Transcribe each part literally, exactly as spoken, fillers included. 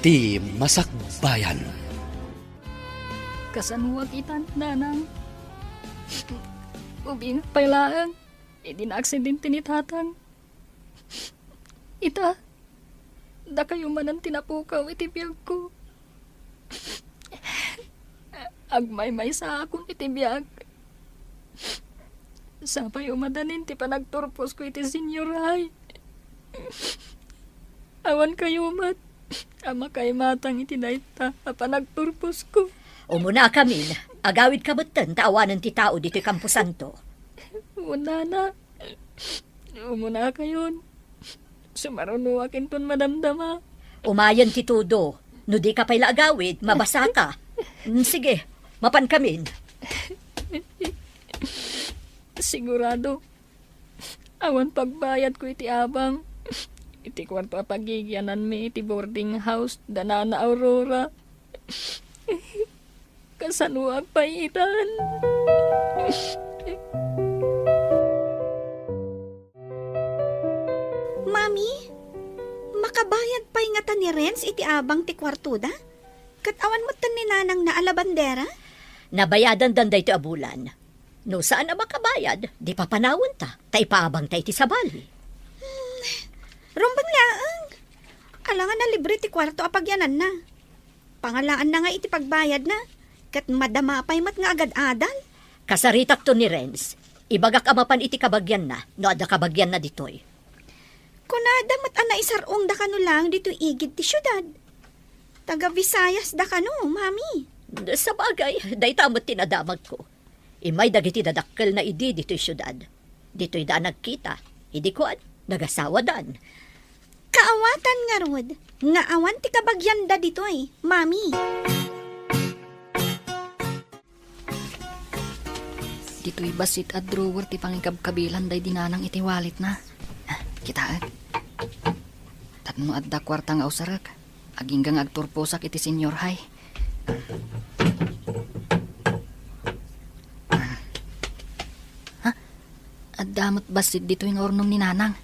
Ti Masakbayan. Kasanoak itan, Nanang? Ubing pay laeng, idi naaksidente ni Tatang. Ita, dakayo manen ti napukaw iti biagko. Agmaymaysaakon iti biag. Sapayo madanin ti panagturposko iti senior high. Awan kayo met a makaimatang iti dayta a panagturposko. Umunakamin, agawidka metten ta awanen ti tao ditoy kamposanto. Wen, Nana. Umunakayon. Sumarunoak inton madamdama. Umayen ti tudo. No dika pay la agawid, mabasaka. Mm, sige, mapankamin. Sigurado, awan pagbayadko iti abang. Iti kuarto a pagigiananmi iti boarding house da Nana Aurora. Kasanoak pay itan? Mami, makabayad pay ngata ni Renz iti abang ti kuartoda? Ket awan metten ni nanangna a labandera? Nabayadandan daytoy a bulan. No saan a makabayad, di papanawenta, ta ipaabangta iti sabali. Hmm, rumbeng laeng. Alangan a libre ti kuarto a pagiananna. Pangalaanna nga iti pagbayadna, ket madama pay met nga agad-adal. Kasaritakto ni Renz. Ibagak a mapan iti kabagianna, no adda kabagianna ditoy. Kunada met a naisar-ongda kano laeng ditoy igid ti siudad. Taga Visayasda kano, Mami. Sabagay, dayta met ti nadamagko. Immay dagiti dadakkelna idi ditoy siudad. Ditoyda a nagkita. Idi kuan, nagasawadan. Kaawatan ngarud nga awan ti kabagianda ditoy, Mami. Ditoy bassit a drawer ti pangikabkabilan daydi nanang iti walletna. Ah, kitaek. Tapno adda kuarta nga usarek, agingga nga agturposak iti senior high. Ha? Adda met bassit ditoy nga urnong ni nanang.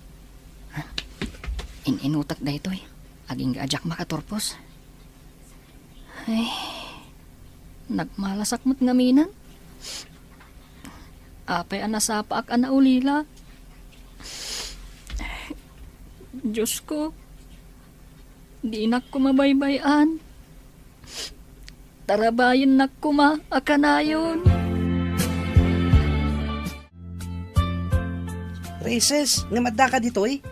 Ha? In-inutak daytoy. Agingga a diak makaturpos. Ay, nagmalasak met ngamin. Apay a nasapaak a naulila? Diosko, dinak koma baybay-an. Tarabayennak koma a kanayon. Raises, ngem addaka ditoy?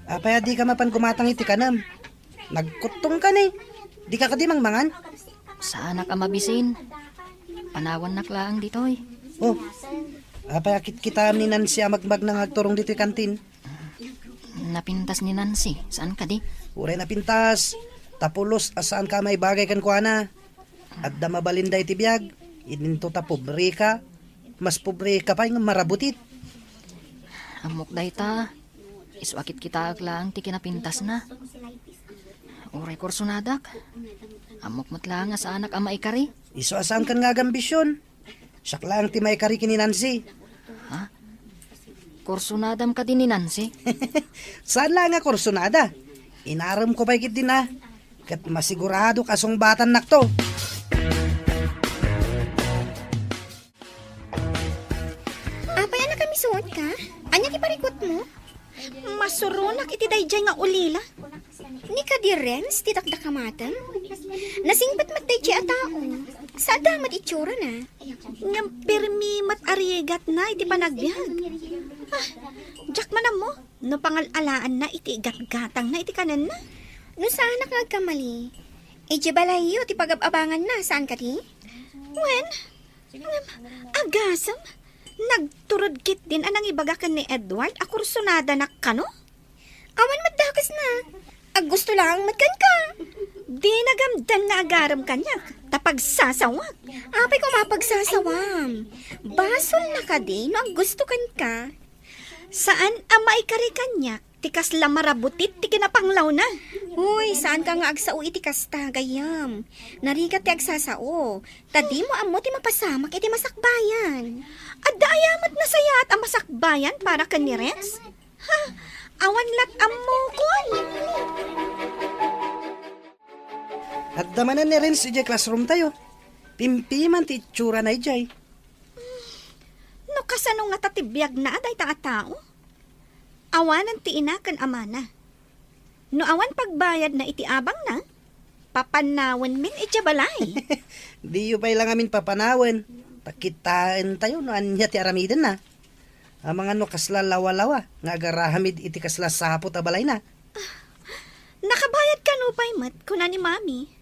Apay a dika mapan gumatang iti kanem? Nagkuttongka ni. Dika kadi mangmangan? Saanak a mabisin. Panawannak laeng ditoy. Oh, apay a kitkitaem ni Nancy a magmagna nga agturong ditoy kantin? Napintas ni Nancy, saan kadi? Uray napintas. Ta pulos a saanka a maibagay kenkuana. Adda mabalinda iti biag, idinto ta pobreka, mas pobreka pay nga marabutit. Ammok dayta, isu a kitkitaek laeng ti kinapintasna. Uray kursonadak, ammok met laeng a saanak a maikari. Isu a saankan nga agambision. Siak laeng ti maikari ken ni Nancy. Ha? Kursonadam kadi ni Nancy? Saan laeng a kursonada. Inaremko pay ketdin a. Ket masiguradok a sungbatannakto. Apay a nakamisuotka? Ania ti parikutmo? Masuronak iti daydiay nga ulila. Ni kadi Renz ti dakdakamatem? Nasingpet met daydiay a tao. Saan met itsura na? Ngem permi met a rigatna iti panagbiag. Ah, diak man ammo no pangal-alaanna iti igatgatangna iti kanenna. No saanak nga agkamali, idiay balayyo ti pagab-abanganna, saan kadi? Wen, ngem, agasem, nagturod ketdin a nangibaga ken ni Edward a kursonadanak kano? Awan met dakesna. Aggusto laeng met kenka. Di nagamdan nga agarem kaniak, ta pagsasawak. Apay koma pagsasawam? Basolna kadi no aggusto kenka? Saan a maikari kaniak ti kasla marabutit ti kinapanglawna. Uy, saanka nga agsao iti kasta, gayyem. Narigat ti agsasao. Ta dimo ammo ti mapasamak iti masakbayan. Adda aya met nasayaat a masakbayan para ken ni Renz? Ha, awan lat ammokon. Adda manen ni Renz idiay classroom tayo. Pimpiman ti itsurana idiay. No kasano ngata ti biagna a dayta a tao? Awanen ti ina ken amana. No awan pagbayadna iti abangna, papanawenmin idiay balay. Diyo pay la ngamin papanawen. Ta kitaentayo no ania ti aramidenna. Amangan no kasla lawalawa nga agaramid iti kasla saput a balayna. Nakabayad kano pay met, kuna ni Mami.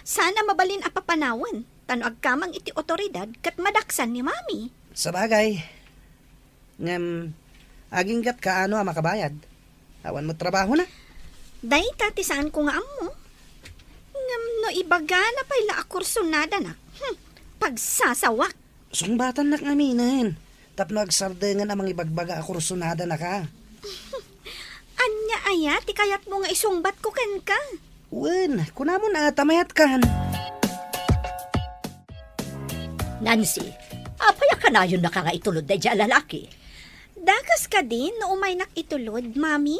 Saan a mabalin a papanawen, ta no agkamang iti otoridad ket madaksan ni Mami. Sabagay. Ngem, aginggat kaano a makabayad? Awan met trabahona. Dayta ti saanko nga ammo. Ngem no ibagana pay la a kursonadanak, hmm, pagsasawak. Sungbatannak ngaminen, tapno agsardengen a mangibagbaga a kursonadanaka. Ania aya ti kayatmo nga isungbatko kenka? Wen, kunamon a ta mayatkan. Nancy, apay a kanayonnaka nga itulod daydiay a lalaki? Dakes kadi no umaynak itulod, Mami?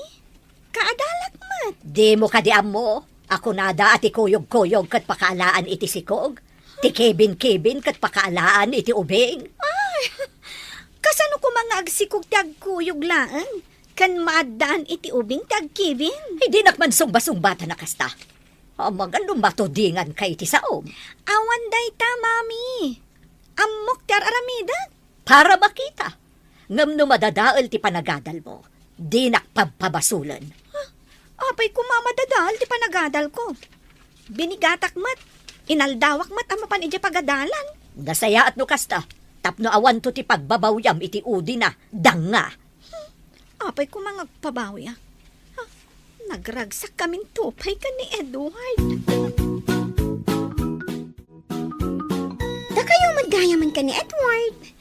Kaadalak met. Dimo kadi ammo a kunada a ti kuyog-kuyog ket pakaalaan iti sikog, ti kibin-kibin ket pakaalaan iti ubing? Ay, kasano koma nga agsikog ti agkuyog laeng, ken maaddaan iti ubing ti agkibin? Ay, dinak man sungba-sungbatan a kasta. Amangan no matudinganka iti saom. Awan dayta, Mami. Ammok ti ar-aramidek. Para makita. Ngem no madadael ti panagadalmo, dinak pabpabasolen. Apay koma madadael ti panagadalko? Binigatak met. Inaldawak met a mapan idiay pagadalan. Nasayaat no kasta, tapno awanto ti pagbabawiam iti udina, danga. Apay koma nga agpabawiak? Ha? Nagragsakkaminto pay ken ni Edward. Dakayo met gayamen ken ni Edward.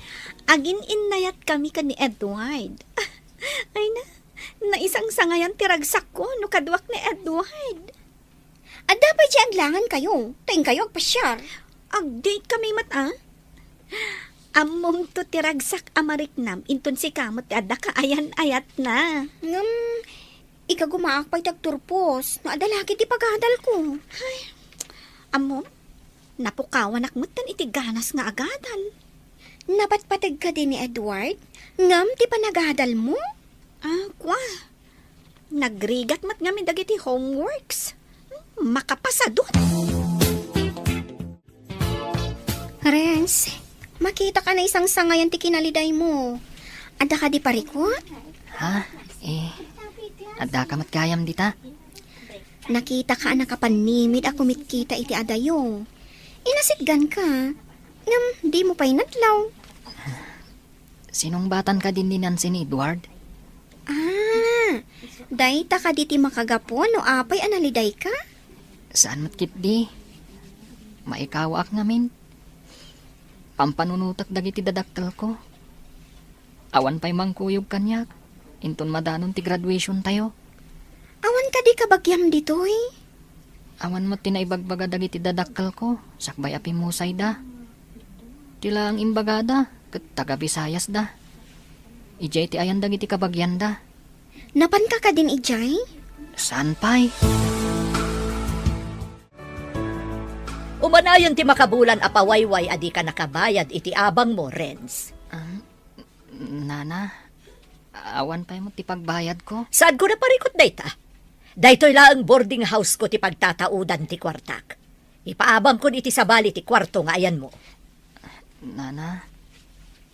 Agin-innayatkami ken ni Edward. Ay na, naisangsangayan ti ragsakko no kaduak ni Edward. Adda pay ti aglangankayo, ta inkayo agpasiar. Ag-date kami met, a? Ammomto ti ragsak a mariknam, inton sika met ti adda kaayan-ayatna. Ngem, ikagumaak pay ti agturpos, no adda laki ti pagadalko. Ay, ammom, napukawanak metten iti ganas nga agadal. Napatpateg kadi ni Edward? Ngem ti panagadalmo? Ah, kwa. Nagrigat met ngamin dagiti homeworks. Makapasadut. Renz, makitak a naisangsangayan ti kinalidaymo. Adda kadi parikut? Ha? Eh, addaka met gayam dita? Nakitak a nakapannimid a kumitkita iti adayo. Inasitganka, ngem dimo pay nadlaw. Sinungbatan kadi ni Nancy ni Edward? Ah, dayta kadi ti makagapu no apay a nalidayka? Saan met ketdi. Maikawaak ngamin. Pampanunotak dagiti dadakkelko. Awan pay mangkuyog kaniak, inton madanon ti graduation tayo. Awan kadi kabagiam ditoy? Awan met ti naibagbaga dagiti dadakkelko, sakbay a pimmusayda. Ti laeng imbagada, ket taga-Bisayasda. Idiay ti ayan dagiti kabagianda. Napanka kadin idiay? Saan pay? Umanayon ti makabulan a pawayway a dika nakabayad iti abangmo, Renz. Ah, Nana, awan pay met ti pagbayadko. Saanko naparikut dayta? Daytoy laeng boarding house ko ti pagtataudan ti kuartak. Ipaabangkon iti sabali ti kuarto nga ayanmo. Nana,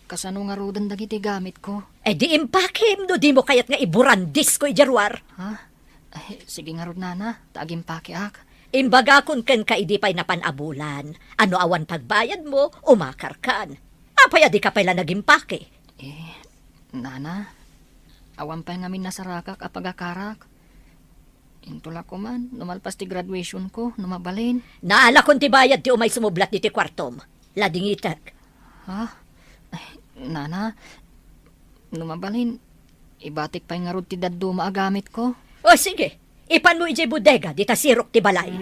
kasano ngaruden dagiti gamitko? E di impakem no dimo kayat nga iburandisko idiay ruar. Ha? Ay, sige ngarud, Nana, ta agimpakeak. Imbagakon kenka idi pay napan a bulan, a no awan pagbayadmo, umakarkan. Apay a dika pay la nagimpake? Eh, Nana, awan pay ngamin nasarakak a pagakarak. Intola koman, no malpas ti graduationko, no mabalin. Naalakon ti bayad ti umay sumublat diti kuartom. Ladingitek. Ha? Ay, Nana, no mabalin, ibatik pay ngarud ti dadduma a gamitko. O, sige. Ipanmo idiay bodega, dita sirok ti balay.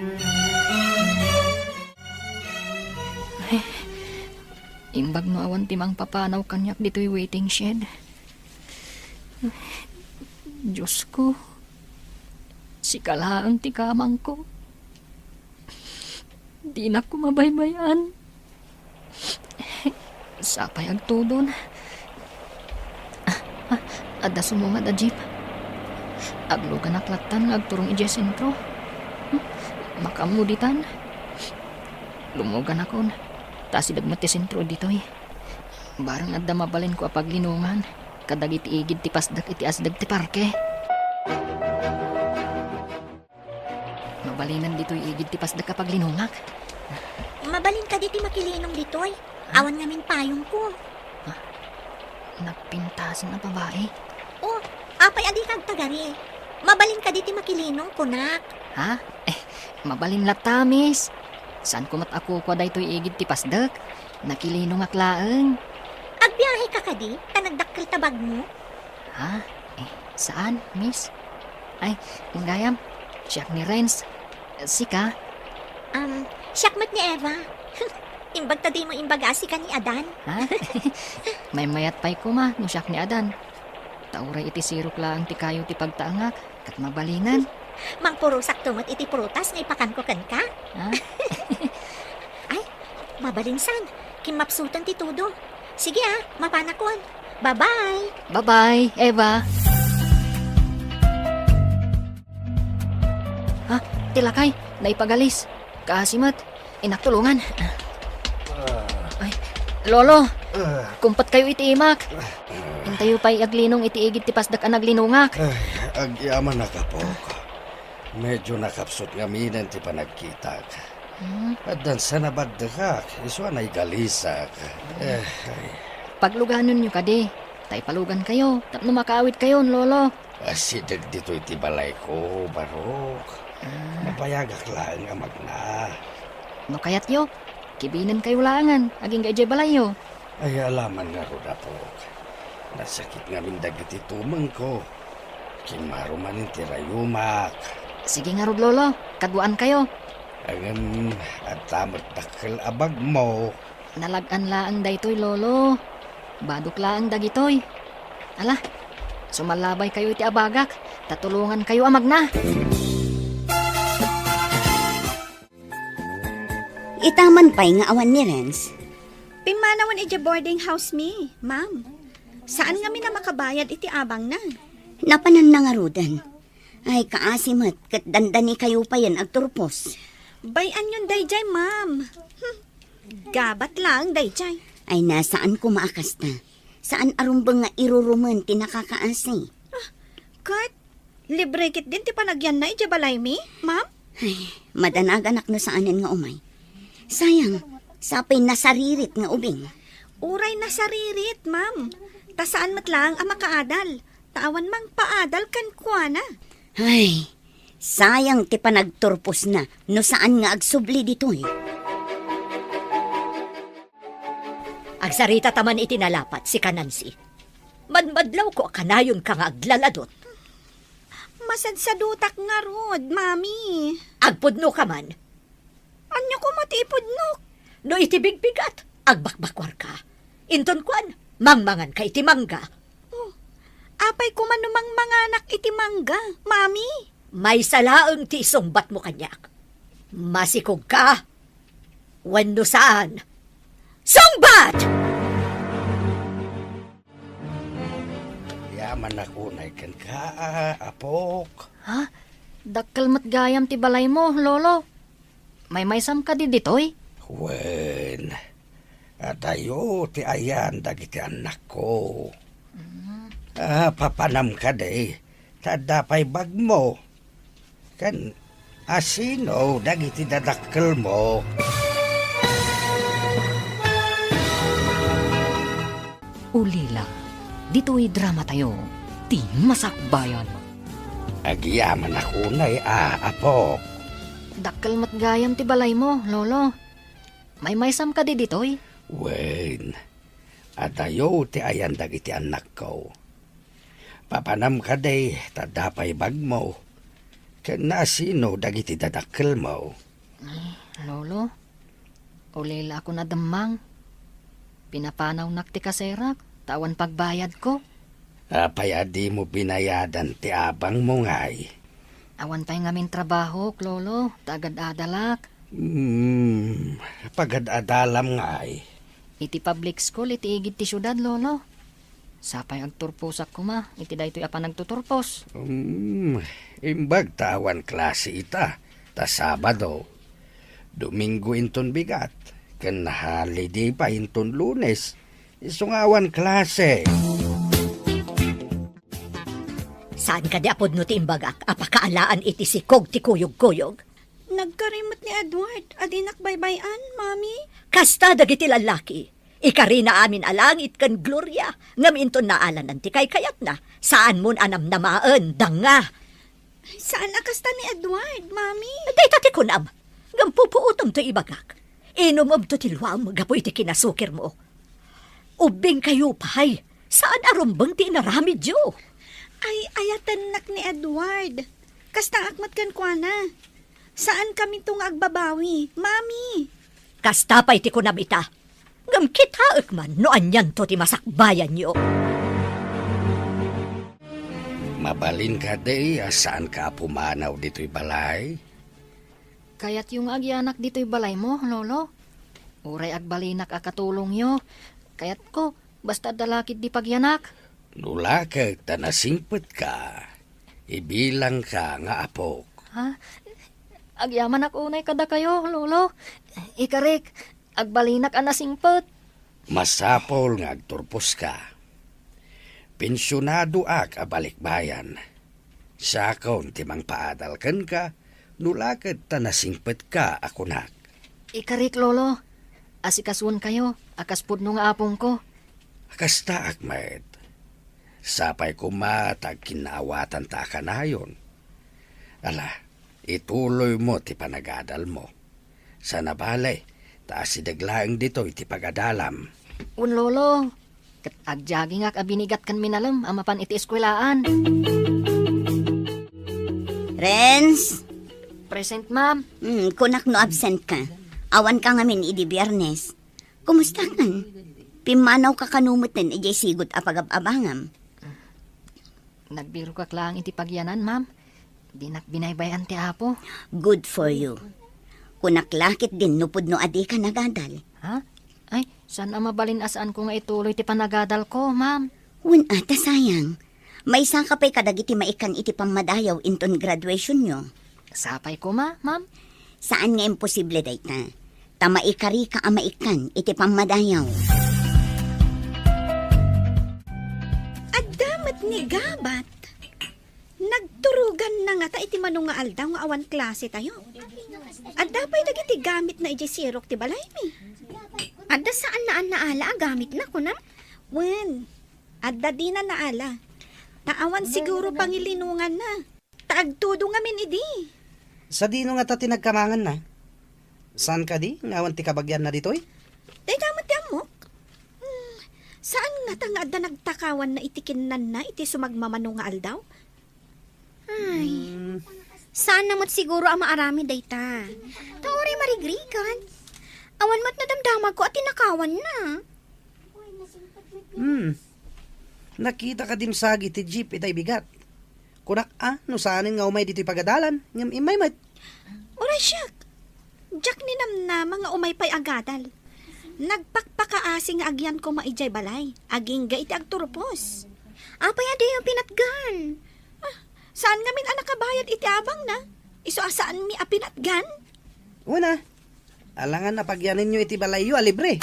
Ay, imbag no awan ti mangpapanaw kaniak ditoy waiting shed. Diosko, sika laeng ti kamangko. Dinak ko mabaybay-an. Sapay agtudon. Ah, ah, adda sumungad a jeep. Agluganak lattan nga agturong idiay sentro. Hmm, makaammo ditan. Lumuganakon. Ta asideg met ti sentro ditoy. Barang adda mabalinko a paglinongan kadagiti igid ti pasdek iti asideg ti parke. Mabalinan ditoy igid ti pasdek a paglinongak. Mabalin kadi ti makilinong ditoy? Ha? Awan ngamin payongko. Ha? Nagpintasen a babai? Oh, apay a dika agtagari? Mabalin kadi ti makilinong, kunak. Ha? Eh, mabalin latta, miss. Saanko met a kukua daytoy igid ti pasdek. Nakilinongak laeng. Agbiaheka kadi ta nagdakkel ta bagmo? Ha? Eh, saan, miss? Ay, gayam, siak ni Renz. Sika? Um, siak met ni Eva. Imbag ta dimo imbaga a sika ni Adan. Ha? Maymayat pay koma no siak ni Adan. Ta uray iti sirok laeng ti kayo ti pagtaengak, ket mabalinan. Mangpurosakto met iti prutas nga ipakanko kenka. Ha? Ay, mabalin san. Kimmapsutan ti tudo. Sige ah, mapanakon. Bye-bye. Bye-bye, Eva. Ha? Ti lakay, naipagalis. Kaasi met. Inak tulongan. Ah. Ay, Lolo, ah, kumpatkayo iti imak. Intayo pay aglinong iti igid ti pasdek a naglinongak. Ay, agyamanak, apok. Medyo nakapsut ngaminen ti panagkitak. Hmm. Addan sa nabaddekak, isu a naigalisak. Eh, ay. Pagluganenyo kadi, ta ipalugankayo, tapno makaawidkayon, Lolo. Asideg ditoy ti balayko, Barok. Ah. Mabayagak laeng a magna. No kayatyo, kibinenkayo laengen, agingga idiay balayyo. Ay, alaman ngarud, apok. Nasakit ngamin dagiti tumengko. Kimmaro manen ti rayumak. Sige ngarud, Lolo, kaduaankayo. Ngem adda met dakkel a bagmo. Nalag-an laeng daytoy, Lolo. Badok laeng dagitoy. Ala, sumallabaykayo iti abagak, ta tulongankayo a magna. Ita man pay nga awan ni Renz. Pimmanawen idiay boarding house mi, ma'am. Saan ngamin a makabayad iti abangna. Napananna ngaruden. Ay, kaasi met, ket dandanikayo payen agturpos. Bay-anyon daydiay, ma'am. Hmm. Gabat laeng daydiay. Ay, na, saan koma a kasta. Saan a rumbeng nga irurumen ti nakakaasi. Ah, ket libre ketdin ti panagyanna idiay balaymi, ma'am? Ay, madanaganak no saanen nga umay. Sayang, sapay nasaririt nga ubing. Uray nasaririt, ma'am. Ta saan met laeng a makaadal. Ta awan mangpaadal kenkuana. Ay, sayang ti panagturposna no saan nga agsubli ditoy. Agsaritata man iti nalapat, sika Nancy. Madmadlawko a kanayonka nga aglaladot. Masadsadutak ngarud, Mami. Agpudnoka man. Ania koma ti ipudnok? No iti bigbigat, agbakbakuarka. Inton kuan, mangmanganka iti mangga. Oh, apay koma no mangmanganak iti mangga, Mami? Maysa laeng ti isungbatmo kaniak. Masikogka wenno saan? Sungbat! Agyamanak unay kenka, apok. Ha? Dakkel met gayam ti balaymo, Lolo. Maymaysam kadi ditoy? Wen, adayo ti ayan dagiti annakko. Mm. Ah, papanam kadi, ta adda pay bagmo. Ken asino dagiti dadakkelmo? Ulila, ditoy dramatayo, ti Masakbayan. Agyamanak unay a, apok. Dakkel met gayam ti balaymo, Lolo. Maymaysam kadi ditoy? Wen, adayo ti ayan dagiti annakko. Papanam kadi, ta adda pay bagmo. Ken naasino dagiti dadakkelmo? Ay, Lolo, ulilaakon a demmang. Pinapanawnak ti kaserak, ta awan pagbayadko. Apay a dimo binayadan ti abangmo ngay? Awan pay ngamin trabahok, Lolo, ta agad-adalak. Hmm, pagad-adalam ngay. Iti public school iti igid ti siudad, Lolo. Sapay agturposak koma iti daytoy a panagtuturpos. Hmm, imbag ta awan klase ita, ta Sabado. Domingo inton bigat, ken holiday pay inton Lunes, isu nga awan klase. Saan kadi a pudno ti imbagak a pakaalaan iti sikog ti kuyog-kuyog? Nagkari met ni Edward a dinak baybay-an, Mami. Kasta dagiti lallaki. Ikarina amin a langit ken gloria, ngem inton naalanan ti kaykayatna, saanmon a namnamaen, danga. Saan a kasta ni Edward, Mami. Dayta ti kunam, ngem pupuotem ti ibagak. Inumemto ti luam gapu iti kinasukirmo. Ubbingkayo pay, saan a rumbeng ti inaramidyo. Ay, ayatennak ni Edward. Kastaak met kenkuana. Saan kaminto nga agbabawi, Mami. Kasta pay ti kunam ita. Ngem kitaek man no anianto ti masakbayanyo. Mabalin kadi a saanka a pumanaw ditoy balay? Kayatyo nga agyanak ditoy balaymo, Lolo? Uray agbalinak a katulongyo, kayatko, basta adda lakid di pagyanak. No laked ta nasingpetka, ibilangka nga apok. Ha? Agyamanak unay kadakayo, Lolo. Ikarik, agbalinak a nasingpet. Masapul nga agturposka. Pensionadoak a balikbayan. Siakon ti mangpaadal kenka no laked ta nasingpetka a kunak. Ikarik, Lolo. Asikasuenkayo a kas pudno nga apongko. Kastaak met. Sapay koma ta agkinnaawatanta a kanayon. Ala, ituloymo ti panagadalmo. Saan a bale, ta asideg laeng ditoy ti pagadalam. Wen, Lolo, ket agjagingak a binigat ken minalem a mapan iti eskuelaan. Renz? Present, ma'am. Hmm, kunak no absent ka. Awan ka ngamin idi Biyernes. Kumusta kan? Pimmanawka kano metten idiay sigud a pagab-abangam? Nagbirokak laeng iti pagyanan, ma'am. Dinak binaybay-an ti Apo. Good for you. Kunak la ketdin no pudno a dika nagadal. Ha? Ay, saan a mabalin a saanko nga ituloy ti panagadalko, ma'am. Wen a, ta sayang. Maisaka pay kadagiti maikkan iti pammadayaw inton graduationyo. Sapay koma, ma'am. Saan nga imposible dayta. Ta maikarika a maikkan iti pammadayaw. Adda met ni Gabat. Nagturoganna ngata iti mano nga aldaw nga awan klasetayo. Adda pay dagiti gamitna idiay sirok ti balaymi. Adda saan a naala a gamitna, kunam? Wen, adda dina naala. Ta awan siguro pangilinonganna. Ta agtudo ngamin idi. Sadino ngata ti nagkamanganna? Saan kadi nga awan ti kabagianna ditoy? Dayta met ti ammok. Hmm, saan ngata nga adda nagtakawanna iti kinnanna iti sumagmamano nga aldaw? Ay, hmm. Saanna met siguro a maaramid dayta. Ta uray marigrigan. Awan met nadamdamagko a tinakawanna. Hmm. Nakita ka dimsagi ti jeep itay bigat. Kunak a, no saanen nga umay ditoy pagadalan, ngem immay met. Uray siak. Diak ninamnama nga umay pay agadal. Nagpakpakaasi nga agyan koma idiay balay. Agingga iti agturpos. Apay a diyo pinatgan? Ah, saan ngamin a nakabayad iti abangna? Isu a saanmi a pinatgan? Una, alangan a pagyanenyo iti balayyo a libre.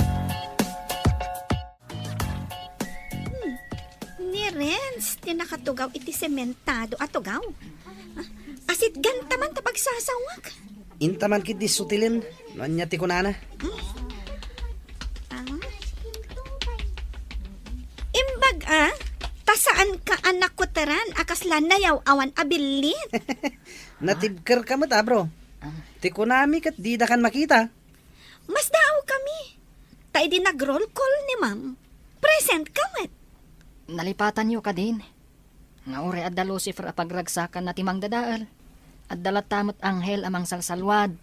Hmm. Ni Renz ti nakatugaw iti sementado a tugaw. Ah, asitganta man ta pagsasawak. Inta man ketdi sutilen no ania ti kunana. Hmm. Ah. Imbag a, ta saanka a nakuteran a kasla nayaw-awan a billit. Natibkerka met, a, bro. Ah. Ti kunami ket didakan makita. Masdaawkami. Ta idi nag-roll call ni Ma'am, present ka met. Nalipatanyo kadin nga uray adda Lucifer a pagragsakanna ti mangdadael, adda latta met anghel a mangsalsalwad.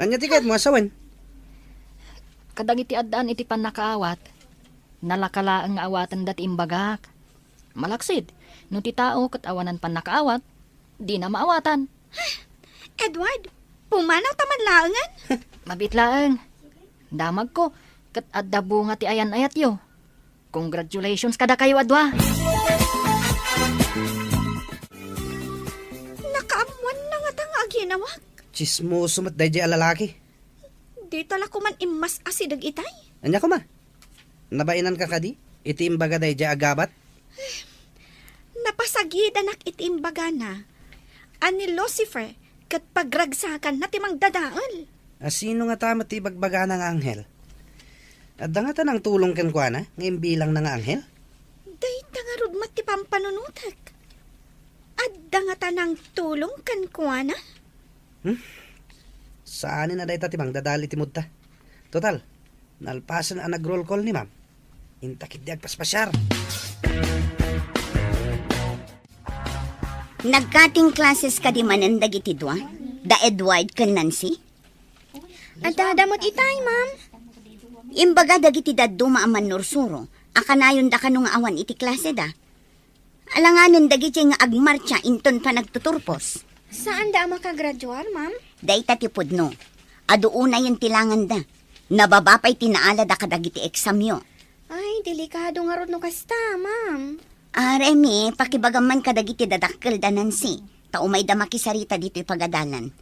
Ania ti kayatmo a sawen? Kadagiti addaan iti pannakaawat, nalaka laeng nga awatenda ti imbagak. Malaksid, no ti tao ket awanan pannakaawat, dina maawatan. Edward, Pumanawta man laengen? Mabiit laeng. Damagko, ket adda bunga ti ayan-ayatyo. Congratulations kadakayo a dua. Nakaammoanna ngata nga aginawak. Tsismoso met daydiay a lalaki. Dita la koman immas-asideg itay. Ania koma? Nabainanka kadi iti imbaga daydiay a gabat? Napasagidanak iti imbagana a ni Lucifer ket pagragsakanna ti mangdadael. A sino ngata met ti ibagbagana nga anghel? Adda ngata nangtulong kenkuana nga imbilangna nga anghel? Dayta ngarud met ti pampanunotek. Adda ngata nangtulong kenkuana? Hmm? Saanen a dayta ti mangdadael iti moodta. Total, nalpasen a nag-roll call ni ma'am. Inta ketdi agpaspasiar. Nag-cutting classes kadi manen dagiti dua, da Edward ken Nancy? Adda, adda met itay, ma'am. Imbaga dagiti dadduma a mannursuro a kanayonda kano nga awan iti klaseda. Alanganen dagidiay nga agmartsa inton panagtuturpos. Saanda a makagraduar, ma'am? Dayta ti pudno. Adu unayen ti langanda. Nababa pay ti naalada kadagiti eksamyo. Ay, delikado ngarud no kasta, ma'am. Ah, Remy, pakibagam man kadagiti dadakkelda, Nancy. Ta umayda makisarita ditoy pagadalan.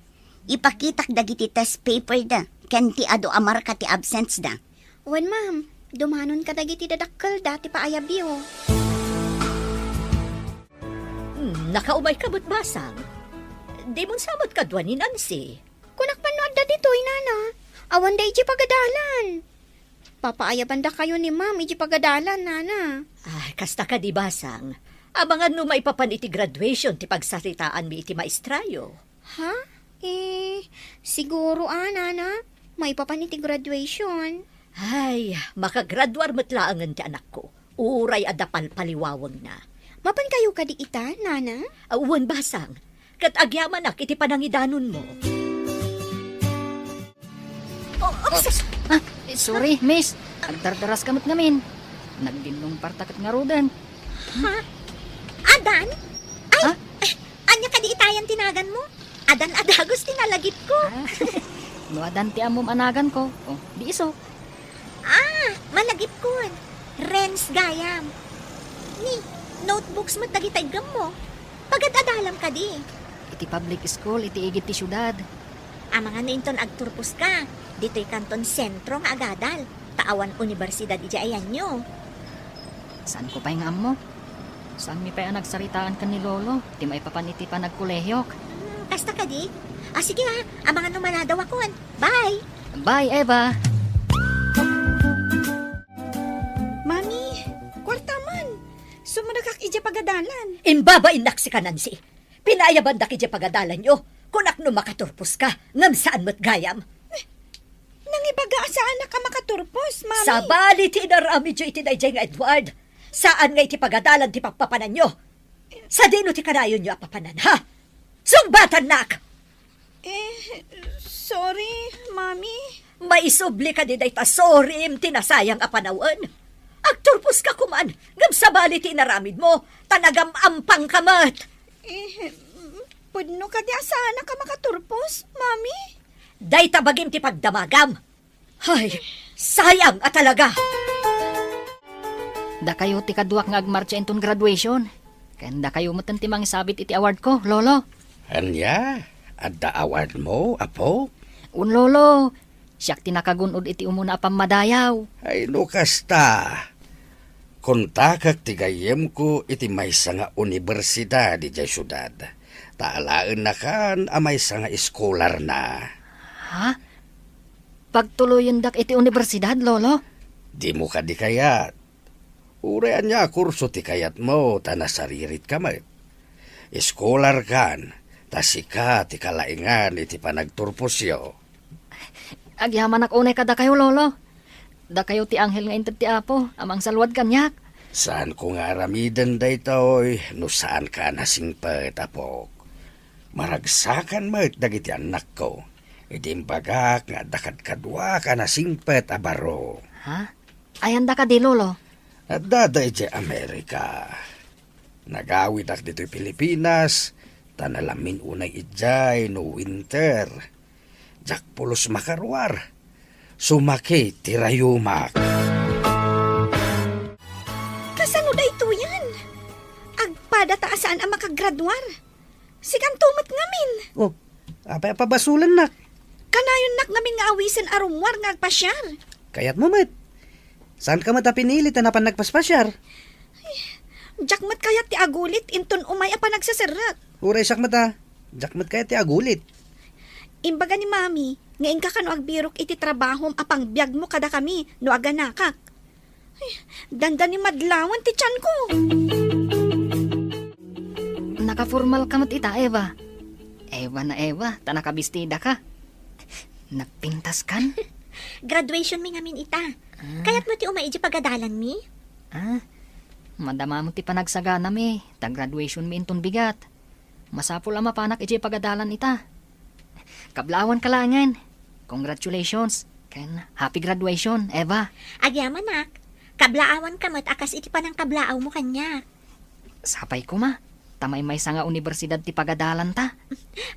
Ipakitak dagiti test paperda ken ti adu a marka ti absence da. Wen, ma'am. Dumanon kadagiti dadakkelda ti paayabyo. Hmm, nakaumayka met, Basang. Dimon sa met kadua ni Nancy. Kunak man no adda ditoy, nana. Awanda idiay pagadalan. Papaayabandakayo ni ma'am idiay pagadalan, nana. Ah, kasta kadi, Basang. Amangan no maipapan iti graduation ti pagsaritaanmi iti maestrayo. Ha? Eh, siguro a, nana. Maipapan iti graduation. Ay, makagraduar met laengen ti anakko. Uray adda palpaliwawengna. Mapankayo kadi ita, nana? Ah, wen, Basang. Ket agyamanak iti panangidanonmo. Oh, oops! Ah, sorry, miss. Agdardaraska met ngamin. Nagdinnong parta ket ngaruden. Ha? Adan? Ay, ha? Ania kadi itayan ti naganmo? Adan a dagus ti nalagipko. Ah, no adan ti ammom a naganko, oh, di isu. Ah, malagipkon. Renz gayam. Ni, notebooks met dagita iggemmo. Pagad-adalam kadi? Iti public school, iti igid ti siudad. Amangan no inton agturposka, ditoy kanton sentro nga agadal, ta awan universidad idiay ayanyo. Saanko pay nga ammo? Saanmi pay a nagsaritaan ken ni Lolo ti maipapan iti panagkolehiok? Hmm, kasta kadi? Ah, sige ha, amangan no manadawakon. Bye! Bye, Eva! Mami, kuarta man. Sumrekak idiay pagadalan. Imbabainnak sika, Nancy. Pinaayabandak idiay pagadalanyo. Kunak no makaturposka, ngem saan met gayam. Nangibaga a saanak a makaturpos, Mami. Sabali ti inaramidyo iti daydiay nga Edward. Saan nga iti pagadalan ti pagpapananyo. Sadino ti kanayonyo a papanan, ha? Sungbatannak! Eh, sorry, Mami. Maisubli kadi dayta sorrym ti nasayang a panawen? Agturposka koman, ngem sabali ti inaramidmo, ta nagam-ampangka met. Eh, pudno kadi a saanak a makaturpos, Mami? Dayta bagim ti pagdamagam. Hay, sayang a talaga! Dakayo ti kaduak nga agmartsa inton graduation. Ken dakayo metten ti mangisabit iti awardko, Lolo. Ania? Adda awardmo, apo? Un, Lolo. Siak ti nakagun-od iti umuna a pammadayaw. Ay, no kasta, kontakek ti gayyemko iti maysa nga universidad idiay siudad. Ta alaennakan a maysa nga eskolarna. Ha? Pagtuloyendak iti universidad, Lolo? Dimo kadi kayat? Uray ania a kurso ti kayatmo ta nasariritka met. Eskolarkan, ta sika ti kalaingan iti panagturposyo. Agyamanak unay kadakayo, Lolo. Dakayo ti anghel nga inted ti Apo a mangsalwad kaniak. Saanko nga aramiden daytoy no saanka a nasingpet, apok. Maragsakan met dagiti annakko idi imbagak nga adda kadkaduak a nasingpet a baro. Ha? Ayanda kadi, Lolo? Addada idiay Amerika. Nagawidak ditoy Pilipinas, ta nalamin unay idiay no winter. Diak pulos makaruar. Sumaki ti rayumak. Kasano daytoyen? Agpadata a saan a makagraduar. Sikanto met ngamin. Oh, apay a pabasolennak? Kanayonnak ngamin nga awisen a rummuar nga agpasiar. Kayatmo met. Saanka met a pinili ta napan nagpaspasiar? Diak met kayat ti agulit inton umay a panagseserrek. Uray siak met a, diak met kayat ti agulit. Imbaga ni Mami nga inka kano agbirok iti trabahom a pangbiagmo kadakami no aganakak. Ay, dandani madlawan ti tianko. Nakaformalka met ita, Eva. Eva na Eva, ta nakabistidaka. Nagpintaskan? Graduation mi ngamin ita. Ah. Kayatmo ti umay idiay pagadalanmi? Ah, madamam ti panagsaganami, ta graduation mi inton bigat. Masapul a mapanak idiay pagadalan ita. Kablaawanka laengen. Congratulations, ken happy graduation, Eva. Agyamanak, kablaawanka met a kas iti panangkablaawmo kaniak. Sapay koma, ta maymaysa nga universidad ti pagadalanta.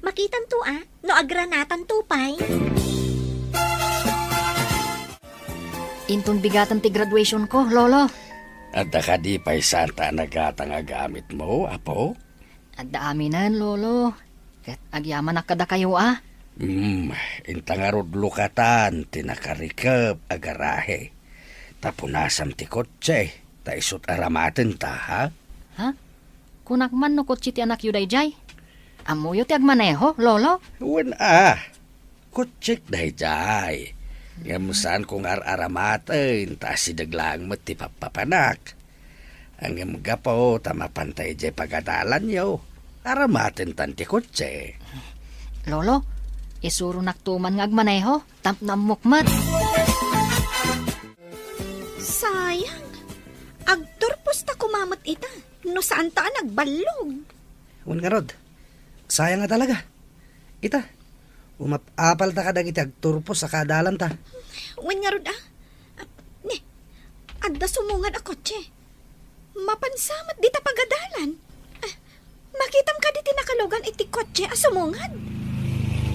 Makitanto a, no agranatanto pay. Inton bigaten ti graduation ko, Lolo. Adda kadi pay santa a nagatang a gamitmo, apo? Adda aminen, Lolo. Ket agyamanak kadakayo a. Hmm, inta ngarud lukatan ti nakarikep a garahe. Ta punasam ti kotse, ta isut' aramatenta, ha? Ha? Kunak man no kotse ti anakyo daydiay? Ammoyo ti agmaneho, Lolo? Wen a. Kotsek daydiay. Ngem saanko nga ar-aramaten, ta asideg laeng met ti pappapanak. Ngem gapu ta mapanta idiay pagadalanyo, aramatentan ti kotse. Lolo, isuronakto man nga agmaneho, tapno ammok met. Sayang, agturposta koma met ita, no saanta a nagballog. Wen ngarud, sayang a talaga. Ita, umap-apalta kadagiti agturpos a kaadalanta. Wen ngarud a. Ne, adda sumungad a kotse. Mapansa met dita pagadalan. Ah, makitam kadi ti nakalugan iti kotse a sumungad?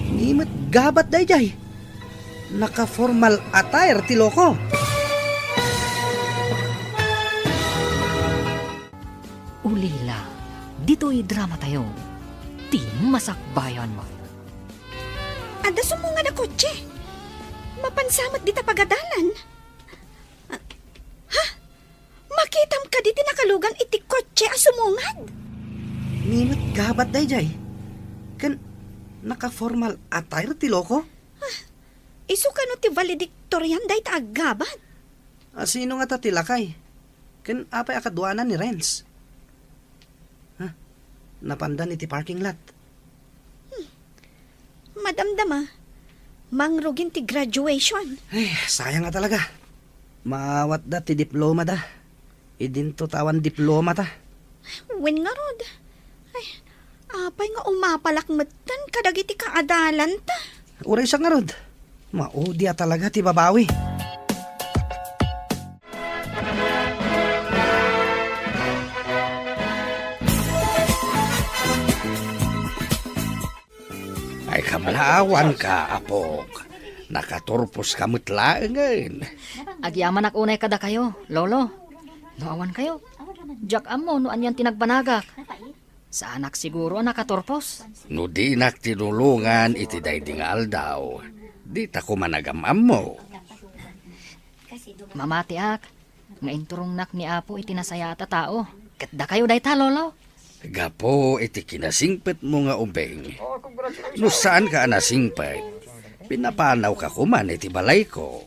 Ni met gabat daydiay. Naka-formal attire ti loko. Ulila, ditoy dramatayo, ti masakbayan. Adda sumungad a kotse. Mapansa met dita pagadalan. Ah, ha? Makitam kadi ti nakalugan iti kotse a sumungad? Ni met gabat daydiay. Ken naka-formal attire ti loko? Ah, isu kano ti valedictorian dayta a gabat? A, sino ngata ti lakay? Ken apay a kaduanan ni Renz? Ha? Napandan iti parking lot. Hmm. Madamdama, mangrugin ti graduation. Ay, sayang a talaga. Maawatda ti diplomada. Idinto ta awan diplomata. Wen ngarud. Ay, apay nga umapalak metten kadagiti kaadalanta? Uray sa ngarud. Maudi a talaga ti babawi. Ay, kablaawanka, apok. Nakaturposka met laengen. Agyamanak unay kadakayo, Lolo. No awankayo, diak ammo no anian ti nagbanagak. Saanak siguro a nakaturpos. No dinak tinulongan iti daydi nga aldaw, dita koma nagam-ammo. Mamatiak nga inturongnak ni Apo iti nasayaat a tao. Ket dakayo dayta, Lolo. Gapu iti kinasingpetmo nga ubing. No saanka a nasingpet, pinapanawka koman iti balayko.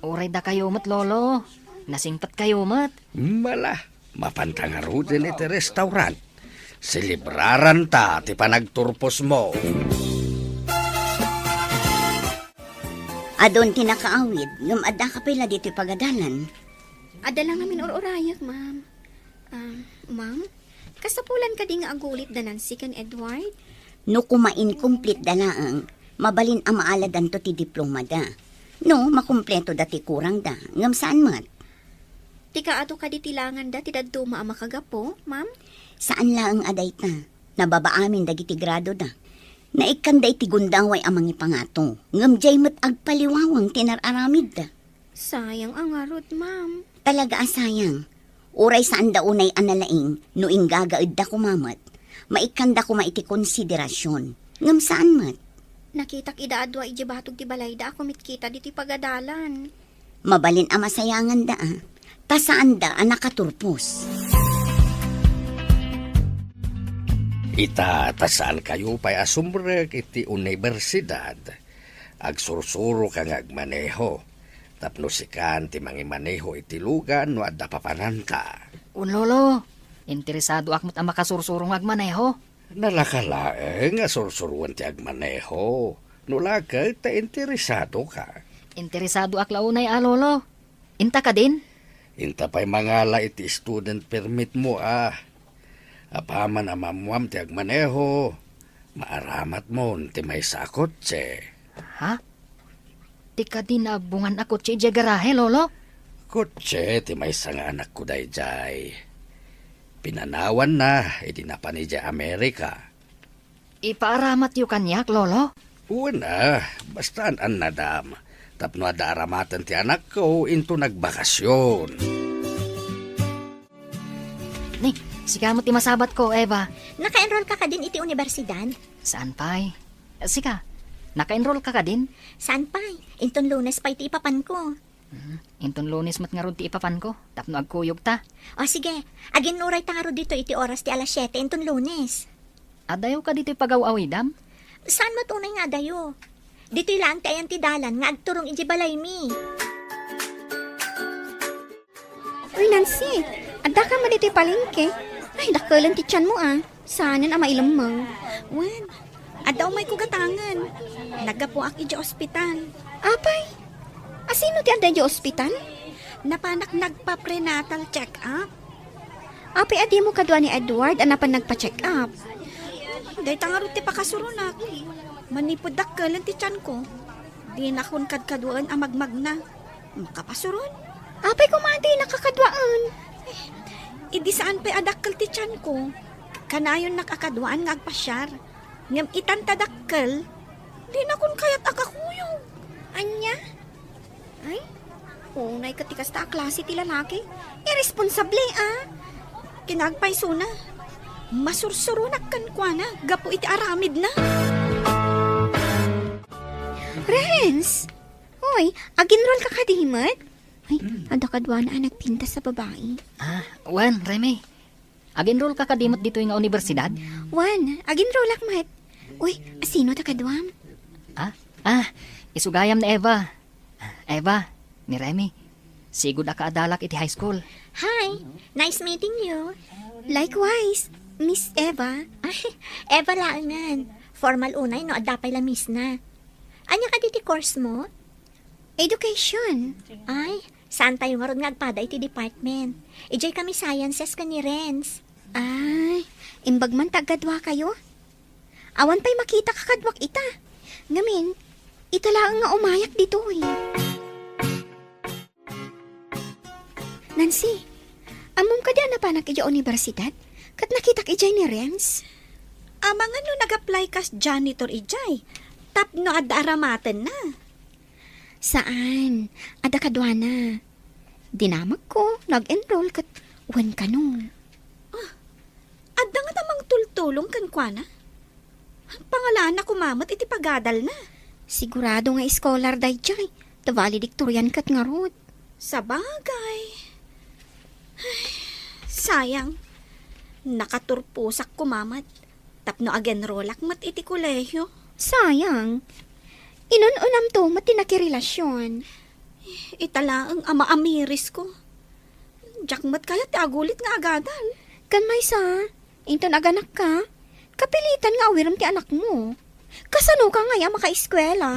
Uray dakayo met, Lolo. Nasingpetkayo met. Mala, mapanta ngaruden iti restaurant. Selebraranta ti panagturposmo. Adun ti nakaawid, ngem addaka pay la ditoy pagadalan? Adda la ngamin ur-urayak, ma'am. Ah, ma'am, kasapulan kadi nga agulit da Nancy ken Edward? No kumainkumplit da laeng, mabalin a maaladanto ti diplomada. No, makumpleto da ti kurangda, ngem saan met. Ti kaadu kadi ti langanda ti dadduma a makagapu, ma'am? Saan laeng a dayta. Nababa amin dagiti gradoda. Naikkanda iti gundaway a mangipangato, ngem diay met agpaliwawang ti nar-aramidda. Sayang a ngarud, ma'am. Talaga a sayang. Uray saanda unay a nalaing no inggagaedda koma met, maikkanda koma iti konsiderasion. Ngem saan met. Nakitak ida a dua idiay batog ti balayda a kumitkita ditoy pagadalan. Mabalin a masayanganda, a. Ta saanda a nakaturpos. Ita, ta saankayo pay a sumrek iti universidad, agsursuroka nga agmaneho, tapno sikan ti mangimaneho iti lugan no adda papananta. Wen, Lolo, interesadoak met a makasursuro nga agmaneho. Nalaka laeng a sursuroen ti agmaneho, no la ket ta interesadoka. Interesadoak la unay a, Lolo. Inta kadin? Inta pay mangala iti student permit mo, a. Apaman a maammuam ti agmaneho, maaramatmon ti maysa a kotse. Ha? Ti kadin a bungan a kotse idiay garahe, Lolo? Kotse ti maysa nga anakko daydiay. Pinanawanna idi napan idiay Amerika. Ipaaramatyo kaniak, Lolo? Wen a, basta an-annadam. Tapno adda aramaten ti anakko inton agbakasyon. Ni, sika met ti masabatko, Eva. Naka-enroll ka kadin iti universidad? Saan pay? Sika, naka-enroll ka kadin? Saan pay? Inton Lunes pay ti ipapanko. Hmm, inton Lunes met ngarud ti ipapanko, tapno agkuyogta. O sige, aginnurayta ngarud ditoy iti oras ti alas siete inton Lunes. Adayo ka ditoy pagaw-awidam? Saan met unay nga adayo? Ditoy laeng ti ayan ti dalan nga agturong idiay balaymi. Uy, Nancy, adda ka met ditoy palengke? Ay, dakkelen ti tianmo, a. Saanen a mailemmeng. Wen, adda umayko gatangen. Naggapuak idiay ospital. Apay, a sino ti adda idiay ospital? Napanak nagpa-prenatal check-up. Apay a dimo kadua ni Edward a napan nagpa-check-up? Dayta ngarud ti pakasuronak. Manipud dakkelen ti tianko, dinakon kadkaduaen a magmagna. Makapasuron? Apay koma a dinaka kaduaen? Eh, idi saan pay a dakkel ti tianko, kanayonnak a kaduaan nga agpasiar. Ngem itan ta dakkel, dinakon kayat a kakuyog. Ania? Ay, unay ket ti kasta a klase ti lalaki. Irresponsable, a. Kinaagpaysona, masursuronak kenkuana gapu iti aramidna. Renz! Hoy, ag-enroll ka kadi met? Ay, adda kaduana a nagpintas a babai. Ah, wen, Remy. Ag-enroll ka kadi met ditoy nga universidad? Wen, ag-enrollak met. Uy, a sino ta kaduam? Ah, ah, isu gayam ni Eva. Eva, ni Remy. Sigud a kaadalak iti high school. Hi, nice meeting you. Likewise, Miss Eva. Ay, Eva laengen. Formal unay no adda pay la Miss na. Ania kadi ti course mo? Education. Ay, saantayo ngarud nga agpada iti department. Idiay kami sciences ken ni Renz. Ay, imbag man ta agkadua kayo? Awan pay makita kakaduak ita. Ngamin, ita laeng nga umayak ditoy. Nancy, ammom kadi a napanak idiay universidad? Ket nakitak idiay ni Renz? Amangan no nag-apply kas janitor idiay, tapno adda aramatenna. Saan, adda kaduana. Dinamagko, nag-enroll ket wen kano. Ah, adda ngata mangtultulong kenkuana? Pangalanna koma met iti pagadalna. Sigurado nga scholar daydiay, ta valedictorian ket ngarud. Sabagay. Ay, sayang. Nakaturposak koma met. Tapno ag-enrollak met iti kolehio. Sayang. Inun-unamto met ti nakirelasion. Ita laeng a maamirisko. Diak met kayat ti agulit nga agadal. Ken maysa, inton aganakka, kapilitan nga awirem ti anakmo. Kasanoka ngay a makaeskuela?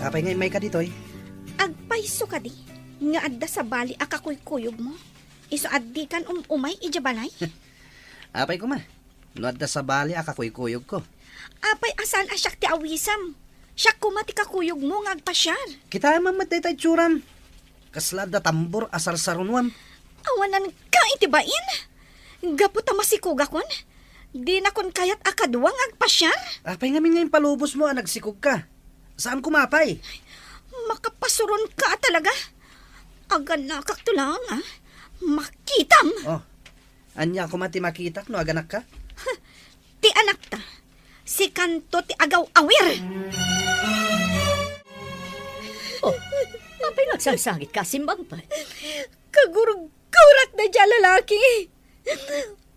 Apay nga immayka ditoy? Agpayso kadi nga adda sabali a kakuykuyogmo? Isu a dikan um-umay idiay balay? Apay koma, no adda sabali a kakuykuyogko. Apay a saan a siak ti awisem? Siak koma ti kakuyogmo nga agpasiar. Kitaem met dayta itsuram. Kasla adda tambor a sarsarunoam. Awananka iti bain? Gapu ta masikogakon? Dinakon kayat a kadua nga agpasiar? Apay ngamin nga impalubosmo a nagsikogka? Saan koma pay? Makapasuronka talaga. Aganakak to laeng, a. Makitam! Oh, ania koma ti makitak no aganakka? Ti anakta, sikanto ti agaw-awir. Oh, apay nga agsangsangitka a simmangpet? Kagurgurak daydiay a lalaki.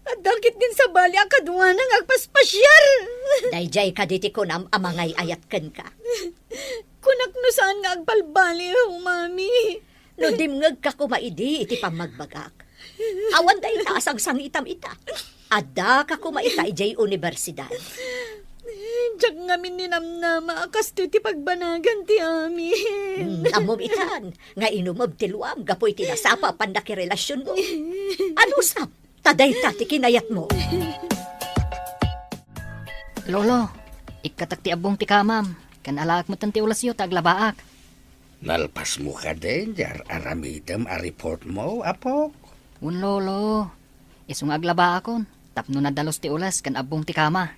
Adda ketdin sabali a kaduana nga agpaspasiar. Daydiay kadi ti kunam a mangay-ayat kenka? Kunak no saan nga agbalbaliw, Mami. No dimngegka koma idi iti pammagbagak, awan dayta a sangsangitam ita. Addaka koma ita idiay universidad. Diak ngamin ninamnama a kastoy ti pagbanagan ti amin. Hmm, ammom itan nga inumeb ti luam gapu iti nasapa a pannakirelasionmo. Anusam, ta dayta ti kinayatmo. Lolo, ikkatak ti abbong ti kamam, ken alaak metten ti ulasyo ta aglabaak. Nalpasmo kadin diay ar-aramidem a reportmo, apok? Wen, Lolo. Isu nga aglabaakon tapno nadalus ti ulas ken abbong ti kama.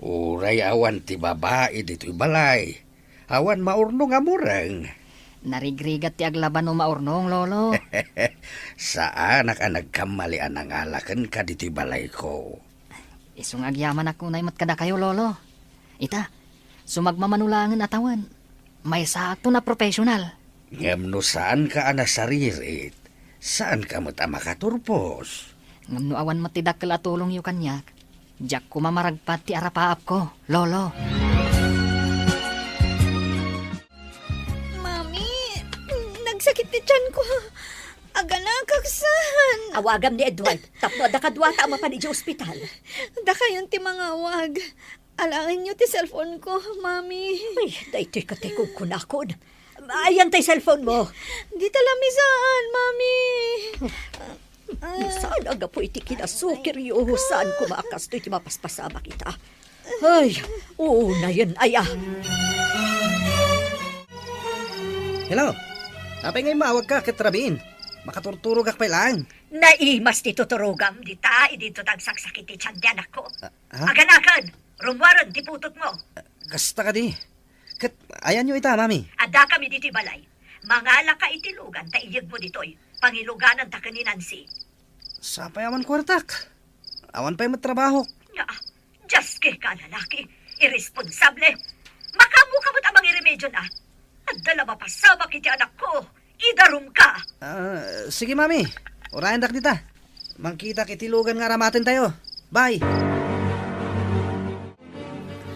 Uray awan ti babai ditoy balay, awan maurnong a mureng. Narigrigat ti aglaba no maurnong, Lolo. Saanak a nagkammali a nangala kenka ditoy balayko. Isu nga agyamanak unay met kadakayo, Lolo. Ita, sumagmamano laengen a tawen, maysaakton a professional. Ngem no saanka a nasaririt, saanka met a makaturpos. Ngem no awan met ti dakkel a tulongyo kaniak, diak koma maragpat ti arapaapko, Lolo. Mami, nagsakit ti tianko. Aganakak saan. Awagam ni Edward tapno adda kaduata a mapan idiay ospital. Dakayon ti mangawag. Alaenyo ti cellphone ko, Mami. Ay, daytoy ket ti kunkunakon. Ayan tay cellphone mo. Dita lamisaan, Mami. Ah. Saan a gapu iti kinasukiryo, saan koma a kastoy ti mapaspasamak ita. Ay, unayen aya. Hello? Apay nga immawagka ket rabiin? Makaturturogak pay laeng. Naimas ti tuturogam dita, idinto ta agsaksakit ti tian ti anakko. Ah, ha? Aganaken! Rummuaren ti putotmo. Kasta kadi. Ket ayanyo ita, Mami? Addakami ditoy balay. Mangalaka iti lugan ta iyegmo ditoy. Pangilugananta ken ni Nancy. Sapay awan kuartak. Awan pay met trabahok. Nga, diaskeka a lalaki. Irresponsable. Makaammoka met a mangiremediona. Adda la mapasamak iti anakko. Idarumka! Ah, sige, Mami. Urayendak dita. Mangkitak iti lugan nga aramatentayo. Bye!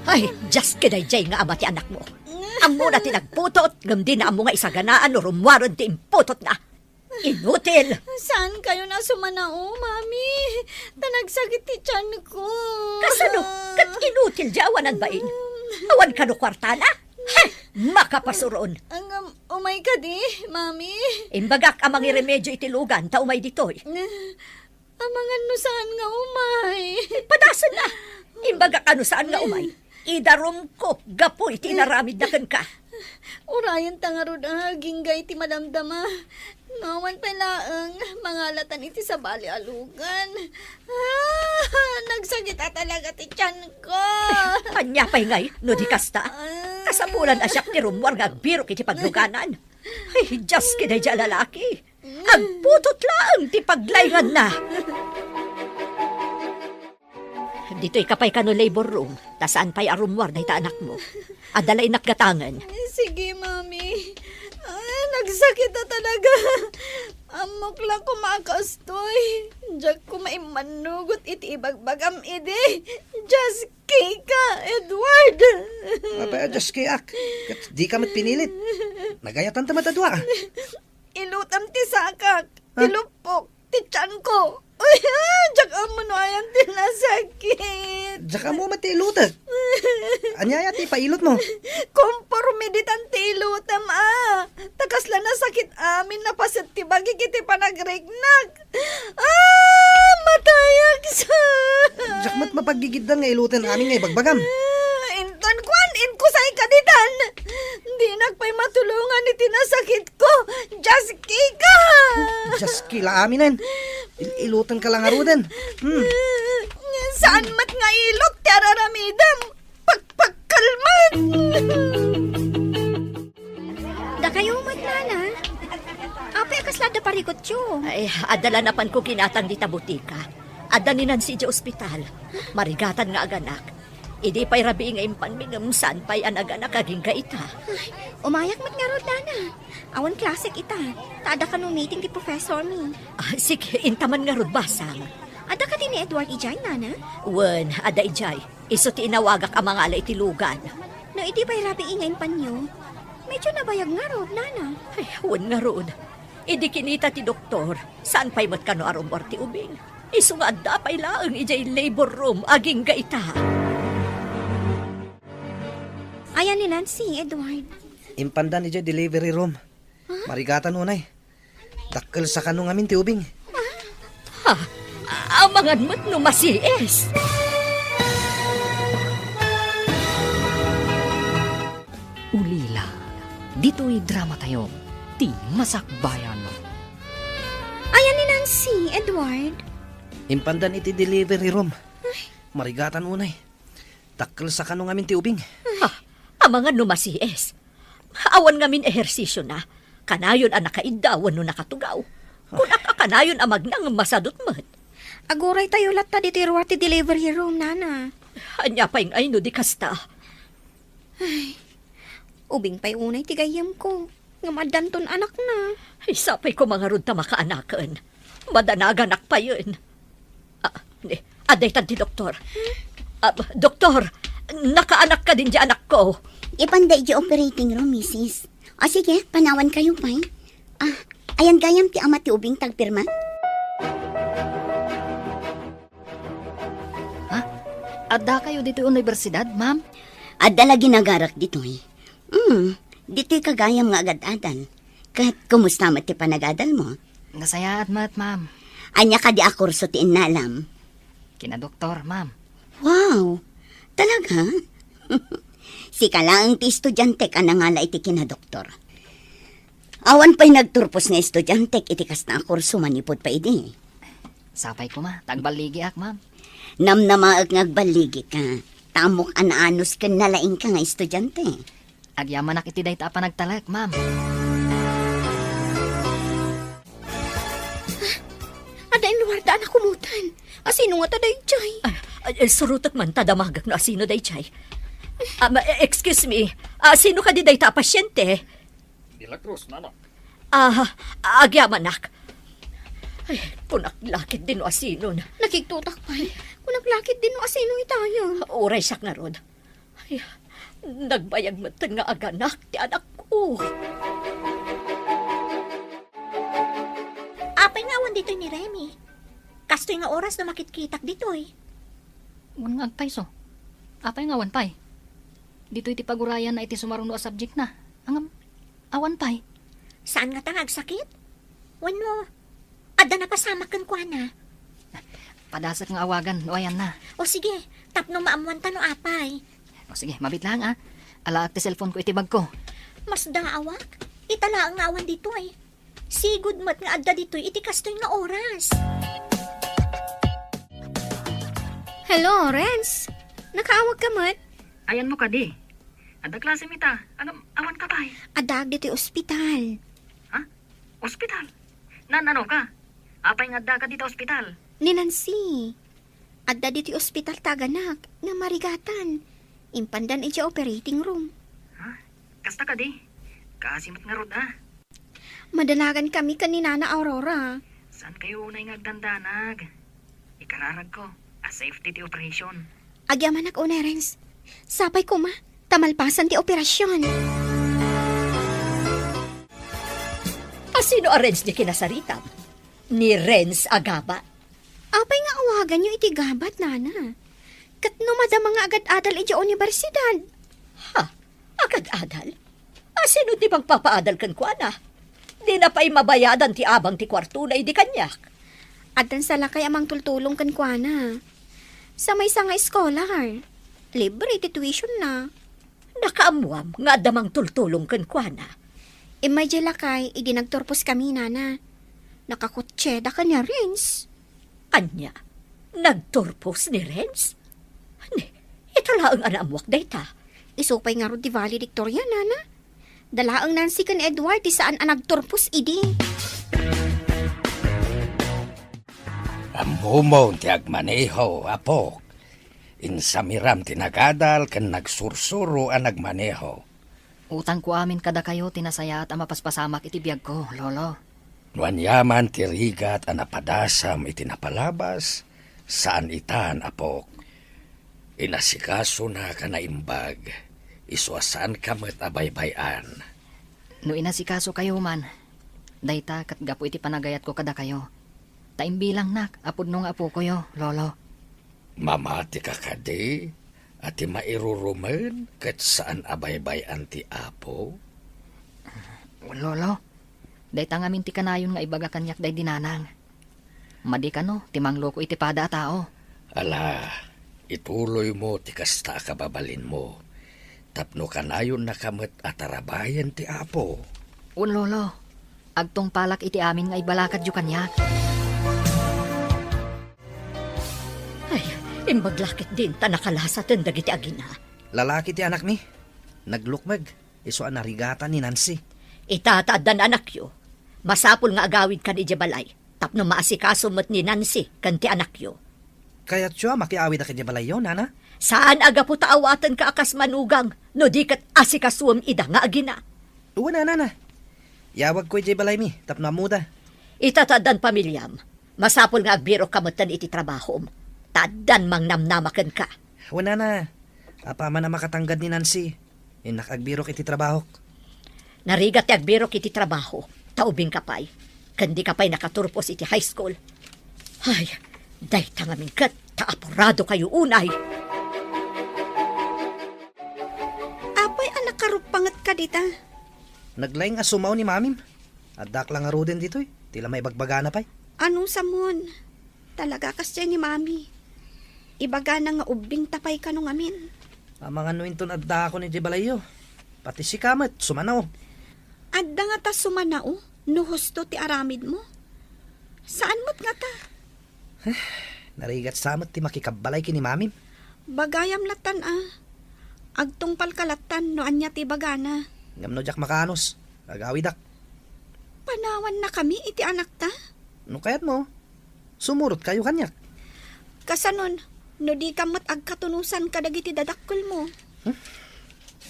Ay, diaske daydiay nga ama ti anakmo. Ammona ti nagputot, ngem dina ammo nga isaganaan no rummuaren ti imputotna. Inutil! Saankayon a sumanao, Mami? Ta nagsakit ti tianko. Kasano? Ket inutil diay awanan bain? Awan kano kuartana? Heh! Makapasuron! Ang, um, umay kadi, Mami? Imbagak a mangiremedio iti lugan ta umay ditoy. Amangan no saan nga umay. Padasenna! Imbagak a no saan nga umay. Idarumko gapu iti inaramidna kenka. Urayenta ngarud a agingga iti madamdama. No awan pay laeng, mangalatan iti sabali a lugan. Ah, nagsakit a talaga ti tianko. Ania pay ngay no di kasta? Ah. Kasapulan a siak ti rummuar nga agbirok iti pagluganan. Ay, diaske daydiay a lalaki. Agputot laeng ti paglainganna. Ditoyka pay kano labor room, ta saan pay a rummuar dayta anakmo. Adda la innak gatangen. Sige, Mami. Ah, nagsakit a talaga. Ammok la koma a kastoy. Diak koma immannugot iti ibagbagam idi. Diaskeka, Edward. Apay a diaskeak? Ket dika met pinilit. Nagayatanta met a dua. Ilutem ti sakak, ti Ha? luppok, ti tianko. Uy, ah, diak ammo no ayan ti nasakit. Diak ammo met ti ilutek. Ania aya ti pailutmo? Komporme ditan ti ilutem, a. Ta kasla nasakit amin napaset ti bagik iti panagriknak. Ah, matayak sa. Diak met mapaggigiddan nga iluten amin nga ibagbagam. Ah, inton kuan, inkusay ka ditan. Dinak pay matulongan iti nasakitko. Diaskeka! Diaske la aminen. Il-, ilutenka la ngaruden. Hmm. Saan met nga ilot ti araramidem? Pagpagkalman! Dakayo met, nana. Apay a kasla adda parikutyo? Ay, adda la napanko ginatang dita botika. Adda ni Nancy idiay ospital. Marigatan nga aganak. Idi pay rabii nga impanmi ngem saan pay a naganak agingga ita. Ay, umayak met ngarud, nana. Awan klasek ita. Ta adda kano meeting ti professor mi. Ah, sige, intaman ngarud, basang. Adda kadi ni Edward idiay, nana? Wen, adda idiay. Isu ti inawagak a mangala iti lugan. No idi pay rabii nga impanyo, medyo nabayag ngarud, nana. Ay, wen ngarud. Idi kinita ti doktor, saan pay met kano a rummuar ti ubing. Isu nga adda pay laeng idiay labor room agingga ita. Ayan ni Nancy, Edward. Impandan idiay delivery room. Marigatan unay. Dakkel sa kano ngamin ti ubing. Ha? Amangan met no masiis. Ulila, ditoy dramatayo, ti Masakbayan. Ayan ni Nancy, Edward. Impandan iti delivery room. Marigatan unay. Dakkel sa kano ngamin ti ubing. Ha? Amangan no masiis. Awan ngamin ehersisyo na. Kanayon a nakaidda wenno nakatugaw. Kunak a kanayon a magna ngem masadut met. Aguray tayo latta ditoy ruar ti delivery room, nana. Ania pay ngay no di kasta? Ay, ubing pay unay ti gayyemko. Ngem addanton anakna. Ay, sapay koma ngarud ta makaanaken. Madanaganak payen. Ah, ni, adda itan ti doktor. Ah, doktor, nakaanak kadin ti anakko. Ipanda idiay operating room, misis. O sige, panawankayo pay. Ah, ayan gayam ti ama ti ubing ta agpirma? Ha? Addakayo ditoy universidad, ma'am? Adda la ginagarak ditoy. Hmm, ditoy ka gayam nga agad-adal. Ket kumusta met ti panagadalmo? Nasayaat met, ma'am. Ania kadi a kurso ti innalam? Kinadoktor, ma'am. Wow! Talaga? Sika laeng ti estudiantek a nangala iti kinadoktor. Awan pay nagturpos nga estudiantek iti kasta a kurso manipud pay idi. Sapay koma ta agballigiak, ma'am. Namnamaek nga agballigika. Ta ammok a naanus ken nalaingka nga estudiante. Agyamanak iti dayta a panagtalek, ma'am. Adda inruarda a nakumotan. Asino ngata daydiay? Ah, ah, surotek man ta damagek no asino daydiay. Ah, ma-, eh, excuse me. Ah, sino kadi dayta a pasyente? De la Cruz, nana. Ah, agyamanak. Ay, kunak la ketdi no asinon. Nakigtotak pay. Kunak la ketdi no asino itayon. Uray siak ngarud. Ay, nagbayag metten nga aganak ti anakko. Apay nga awan ditoy ni Remy? Kastoy nga oras no makitkitak ditoy. Wen nga agpayso. Apay nga awan pay? Ditoy ti pagurayanna iti sumaruno a subjectna. Ngem, awan pay. Saan ngata nga agsakit? Wenno, adda napasamak kenkuana? Padasek nga awagan no ayanna. O sige, tapno maammuanta no apay. O sige, mabit laeng, a. Alaek ti cellphone ko iti bagko. Masdaawak. Ita laeng nga awan ditoy. Sigud met nga adda ditoy iti kastoy nga oras. Hello, Renz. Nakaawag ka met? Ayanmo kadi? Adda klasem ita. Ngem, awan ka pay? Addaak ditoy ospital. Ha? Ospital? Naan-ano ka? Apay nga addaka dita ospital? Ni Nancy. Adda ditoy ospital ti aganak, ngem marigatan. Impandan idiay operating room. Ha? Kasta kadi? Kaasi met ngarud, a. Madanagan kami ken ni Nana Aurora. Saan kayo unay nga agdandanag? Ikararagko a safety ti operation. Agyamanak unay, Renz. Sapay koma, ta malpasan ti operasyon. Asino a Renz ti kinasaritam? Ni Renz a gabat? Apay nga awaganyo iti gabat, nana? Ket no madama nga agad-adal idiay universidad? Ha? Agad-adal? Asino ti mangpapaadal kenkuana? Dina pay mabayadan ti abang ti kuartona idi kaniak. Addan sa lakay a mangtultulong kenkuana. Sa maysa nga scholar, libre ti tuition na. Nakaammuam nga adda mangtultulong kenkuana? Immay diay lakay idi nagturpos kami, nana. Nakakotseda ken ni Renz. Ania? Nagturpos ni Renz? Ni, ita laeng a naammuak dayta. Isu pay ngarud ti valedictorian, nana. Da laeng Nancy ken Edward ti saan a nagturpos idi. Ammomon ti agmaneho, apok. Insamiram ti nagadal ken nagsursuro a nagmaneho. Utangko amin kadakayo ti nasayaat a mapaspasamak iti biagko, Lolo. No aniaman ti rigat a napadasam iti napalabas, saan itan, apok. Inasikasona ka naimbag, isu a saanka met a baybay-an. No inasikasokayo man, dayta ket gapu iti panagayatko kadakayo. Ta imbilangnak a pudno nga apokoyo, Lolo. Mamatika kadi a ti mairurumen ket saan a baybay-an ti Apo? Lolo, dayta ngamin ti kanayon nga ibaga kaniak daydi nanang. Madi kano ti mangloko iti pada a tao. Ala, ituloymo ti kasta a kababalinmo, tapno kanayonnaka met a tarabayen ti Apo. Wen, Lolo, agtungpalak iti amin nga ibalakadyo kaniak. Ay, imbag la ketdin ta nakalasaten dagiti agina. Lalaki ti anakmi. Naglukmeg, isu a narigatan ni Nancy. Ita ta addan anakyo, masapul nga agawidkan idiay balay tapno maasikaso met ni Nancy ken ti anakyo. Kayatyo a makiawidak idiay balayyo, nana? Saan a gapu ta awatenka a kas manugang no di ket asikasuem ida nga agina. Wen, nana. Yawagko idiay balaymi tapno ammoda. Ita ta addan pamiliam, masapul nga agbirokka metten iti trabahom, ta addan mangnamnama kenka. Wen, nana, apaman a makatanggad ni Nancy, innak agbirok iti trabahok. Narigat ti agbirok iti trabaho, ta ubingka pay, ken dika pay nakaturpos iti high school. Ay, dayta ngamin ket ta apuradokayo unay. Apay a nakaruppangetka dita? Naglaing a sumao ni mamim. Addak la ngaruden ditoy, ti la maibagbagana pay. Ano samon? Talaga kasdiay ni Mami. Ibagana nga ubbingta pay kano ngamin. Amangan no inton addakon idiay balayyo. Pati sika met, sumanao. Adda ngata sumanao no husto ti aramidmo? Saan met ngata? Eh, narigat sa met ti makikabbalay ken ni Mamim. Bagayam lattan a. Agtungpalka lattan no ania ti ibagana. Ngem no diak makaanus, agawidak. Panawannakami iti anakta? No kayatmo, sumurotkayo kaniak. Kasanon, no dika met agkatunosan kadagiti dadakkelmo? Hmm?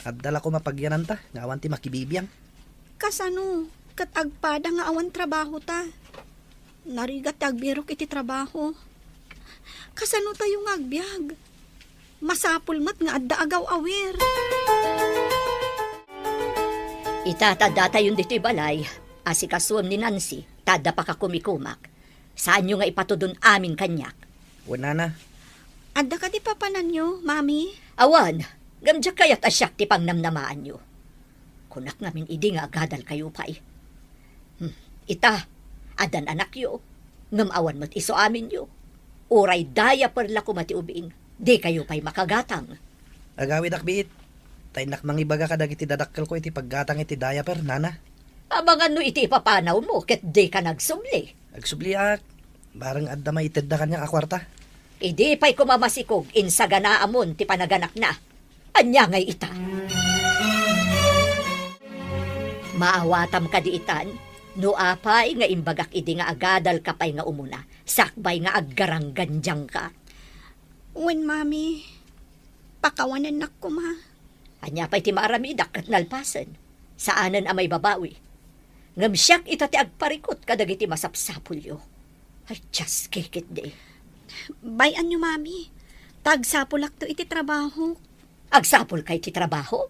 Adda la koma pagyananta nga awan ti makibibiang. Kasano, ket agpada nga awan trabahota? Narigat ti agbirok iti trabaho. Kasano tayo nga agbiag? Masapul met nga adda agaw-awir. Ita ta datayon ditoy balay, asikasuem ni Nancy, ta adda pakakumikumak. Saanyo nga ipatudon amin kaniak. Wen, nana. Adda kadi papananyo, Mami? Awan, ngem diak kayat a siak ti pangnamnamaanyo. Kunak ngamin idi nga agadalkayo pay. Hmm, ita, addan anakyo, ngem awan met isu aminyo. Uray diaper la koma ti ubing, dikayo pay makagatang. Agawidak biit, ta innak mangibaga kadagiti dadakkelko iti paggatang iti diaper, nana. Amangan no iti ipapanawmo ket dika nagsubli. Agsubliak, bareng adda maitedda kaniak a kuarta. Idi pay koma masikog insaganaamon ti panaganakna. Ania ngay ita? Maawatam kadi itan, no apay nga imbagak idi nga agadalka pay nga umuna, sakbay nga aggaranggandiangka. Wen, Mami, pakawanennak koma. Ania pay ti maaramidak ket nalpasen? Saanen a maibabawi. Ngem siak ita ti agparikut kadagiti masapsapulyo. Ay, just kikit di. Bay-anyo, Mami. Ta agsapulakto iti trabaho. Agsapulka iti trabaho?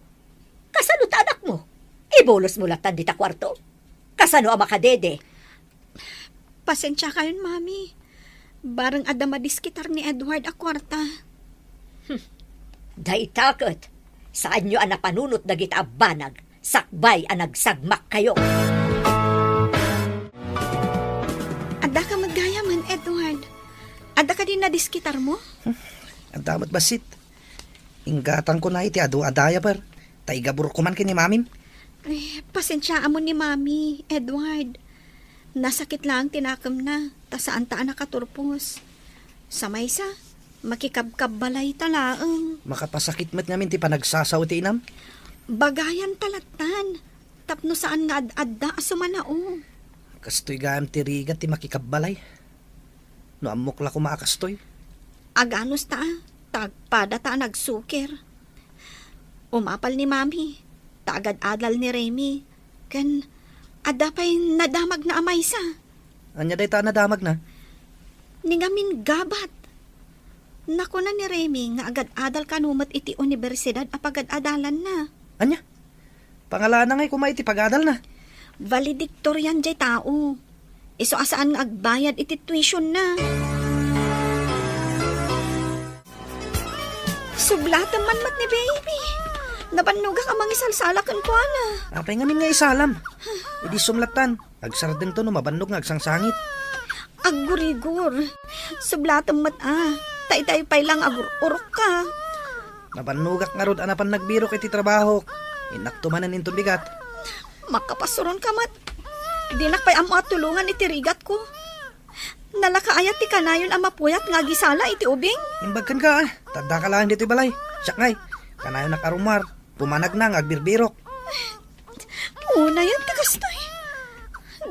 Kasano ta anakmo? Ibulosmo lattan dita kuarto? Kasano a makadede? Pasensiakayon, Mami. Bareng adda madiskitar ni Edward a kuarta. Hmm. Dayta ket, saanyo a napanunot dagita a banag sakbay a nagsagmakkayo. Addaka met gayamen, Edward. Adda kadi nadiskitarmo? Hmm. Adda met bassit. Inggatangko na iti adu a diaper, ta igaburko man ken ni Mamim. Eh, pasensiaamon ni Mami, Edward. Nasakit laeng ti nakemna, ta saanta a nakaturpos. Sa maysa, makikabkabbalay ta laeng. Makapasakit met ngamin ti panagsasao ti inam. Bagayan ta lattan, tapno saan nga ad-adda a sumanao. Kastoy gayam ti rigat ti makikabbalay. No ammok la koma a kastoy. Aganus ta, ta agpada ta a nagsukir. Umapal ni Mami, ta agad-adal ni Remy, ken adda pay nadamagna a maysa. Ania dayta a nadamagna? Ni ngamin gabat. Nakuna ni Remy nga agad-adal kano met iti universidad a pagad-adalanna. Ania? Pangalana ngay koma iti pagadalna? Valedictorian jay tao. Isu a saan nga agbayad iti tuition na. Sublatem man met ni baby. Nabannogak a mangisalsala kenkuana. Apay ngamin nga isalam? Idi sumlatan, agsardengto no mabannog nga agsangsangit. Aggurigor. Sublatem met a. Ta itay pay lang agur-urok ka. Nabannogak ngarud a napan nagbirok iti trabahok. Innakto manen inton bigat. Makapasuron ka met. Dinak pay ammo a tulongan iti rigatko. Nalakaayat ti kanayon a mapuyat nga agisala iti ubing. Imbag kenka, a. Tadda ka laeng ditoy balay. Siak ngay, kanayonak a rummuar. Pumanagna nga agbirbirok. Unayen ti kastoy.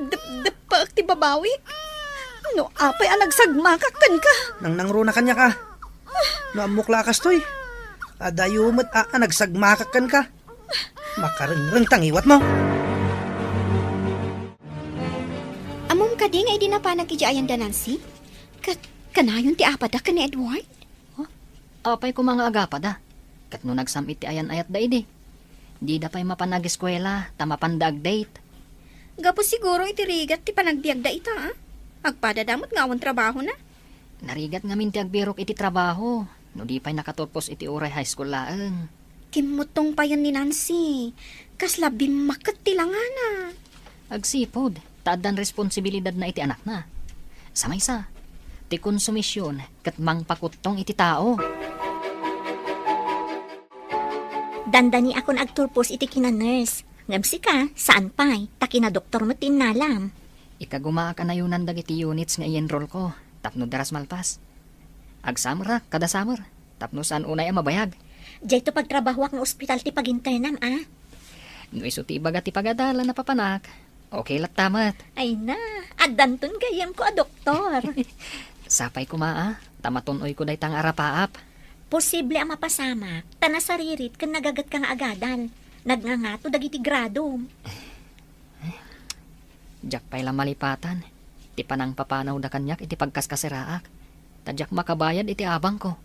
Depdeppaek ti babawik. No apay a nagsagmakak kenka. Nangnangruna kaniak a. No ammok la a kastoy. Adayo met a, a nagsagmakak kenka. Makarengreng ta ngiwatmo. Ammom kadi nga idi napanak idiay ayan da Nancy? Ket kanayon ti apada ken ni Edward? Huh? Apay koma nga agapada? Ket no nagsam-it ti ayan-ayatda idi, dida pay mapan ageskuela ta mapanda agdate. Gapu siguro iti rigat ti panagbiagda ita, a? Agpadada met nga awan trabahona. Narigat ngamin ti agbirok iti trabaho, no di pay nakaturpos iti uray high school laeng. Kimmutong payen ni Nancy. Kasla bimmaket ti langana. Agsipud, ta addan responsibilidadna iti anakna. Sa maysa, ti konsumision ket mangpakuttong iti tao. Dandaniakon agturpos iti kina-nurse. Ngem sika, saan pay, ta kina-doktor met ti innalam. Ikagumaak a nayonan dagiti units nga i-enroll ko tapno daras malpas. Agsamerak kada summer tapno saan unay a mabayag. Dayto pagtrabahoak nga ospital ti paginternam, a? No isu ti ibaga ti pagadalan a papanak, okay latta met. Ay na, addanton gayyemko a doktor. Sapay koma a, ta matun-oyko dayta nga arapaap. Posible a mapasamak, ta nasaririt ken nagagatka nga agadal. Nagngangato dagiti gradom. Diak pay la malipatan ti panangpapanawda kaniak iti pagkaskaseraak, ta diak makabayad iti abangko.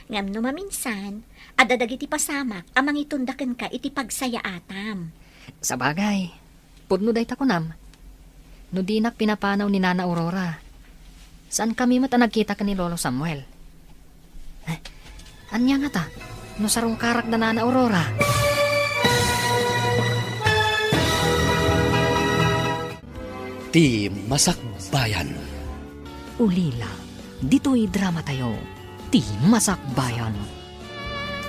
Ngem no maminsan, adda dagiti pasamak a mangitunda kenka iti pagsayaatam. Sabagay, pudno dayta kunam. No dinak pinapanaw ni Nana Aurora, saankami met a nagkita ken ni Lolo Samuel. Eh, ania ngata no sarungkarak da Nana Aurora? Ti Masakbayan. Ulila, ditoy dramatayo, Ti Masakbayan.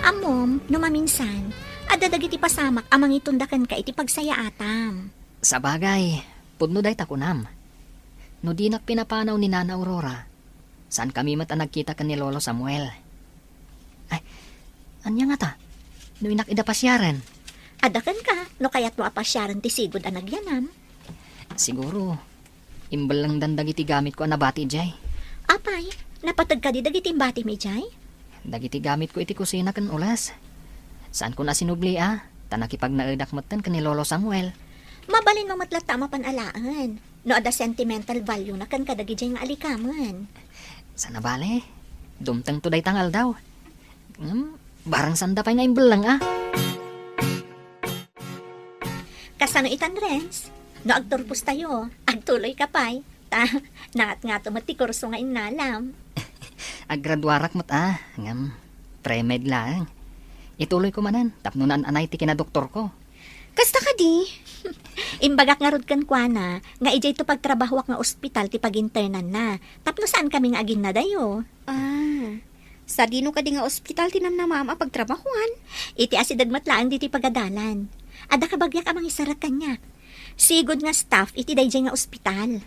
Ammom, no maminsan, adda dagiti pasamak a mangitunda kenka iti pagsayaatam. Sabagay, pudno dayta kunam. No dinak pinapanaw ni Nana Aurora, saankami met a nagkita ken ni Lolo Samuel. Ay, ania ngata no innak ida pasiaren? Adda kenka, no kayatmo a pasiaren ti sigud a nagyanam. Siguro, imbellengdan dagiti gamitko a nabati idiay. Apay, napateg kadi dagiti imbatimi idiay? Dagiti gamitko iti kusina ken ules. Saankon a sinubli a, ta nakipagnaedak metten ken ni Lolo Samuel. Mabalinmo met latta a mapan alaen, no adda sentimental value-na ken kadagidiay nga alikamen. Sana bale, dumtengto dayta nga aldaw. Ngem, barang sanda pay nga imbelleng a. Kasano itan, Renz? No agturpostayo, agtuloyka pay. Ta, nangatngato met ti kurso nga innalam. Aggraduarak met a, ngem pre-med laeng. Ituloyko manen tapno naan-anay ti kinadoktorko. Kasta kadi? Imbagak ngarud kenkuana nga idiayto pagtrabahoak nga ospital ti paginternanna, tapno saankami nga aginnadayo. Ah, sadino kadi nga ospital ti namnamaam a pagtrabahoan? Iti asideg met laeng ditoy pagadalan. Adda kabagiak a mangisarag kaniak. Sigud nga staff iti daydiay nga ospital.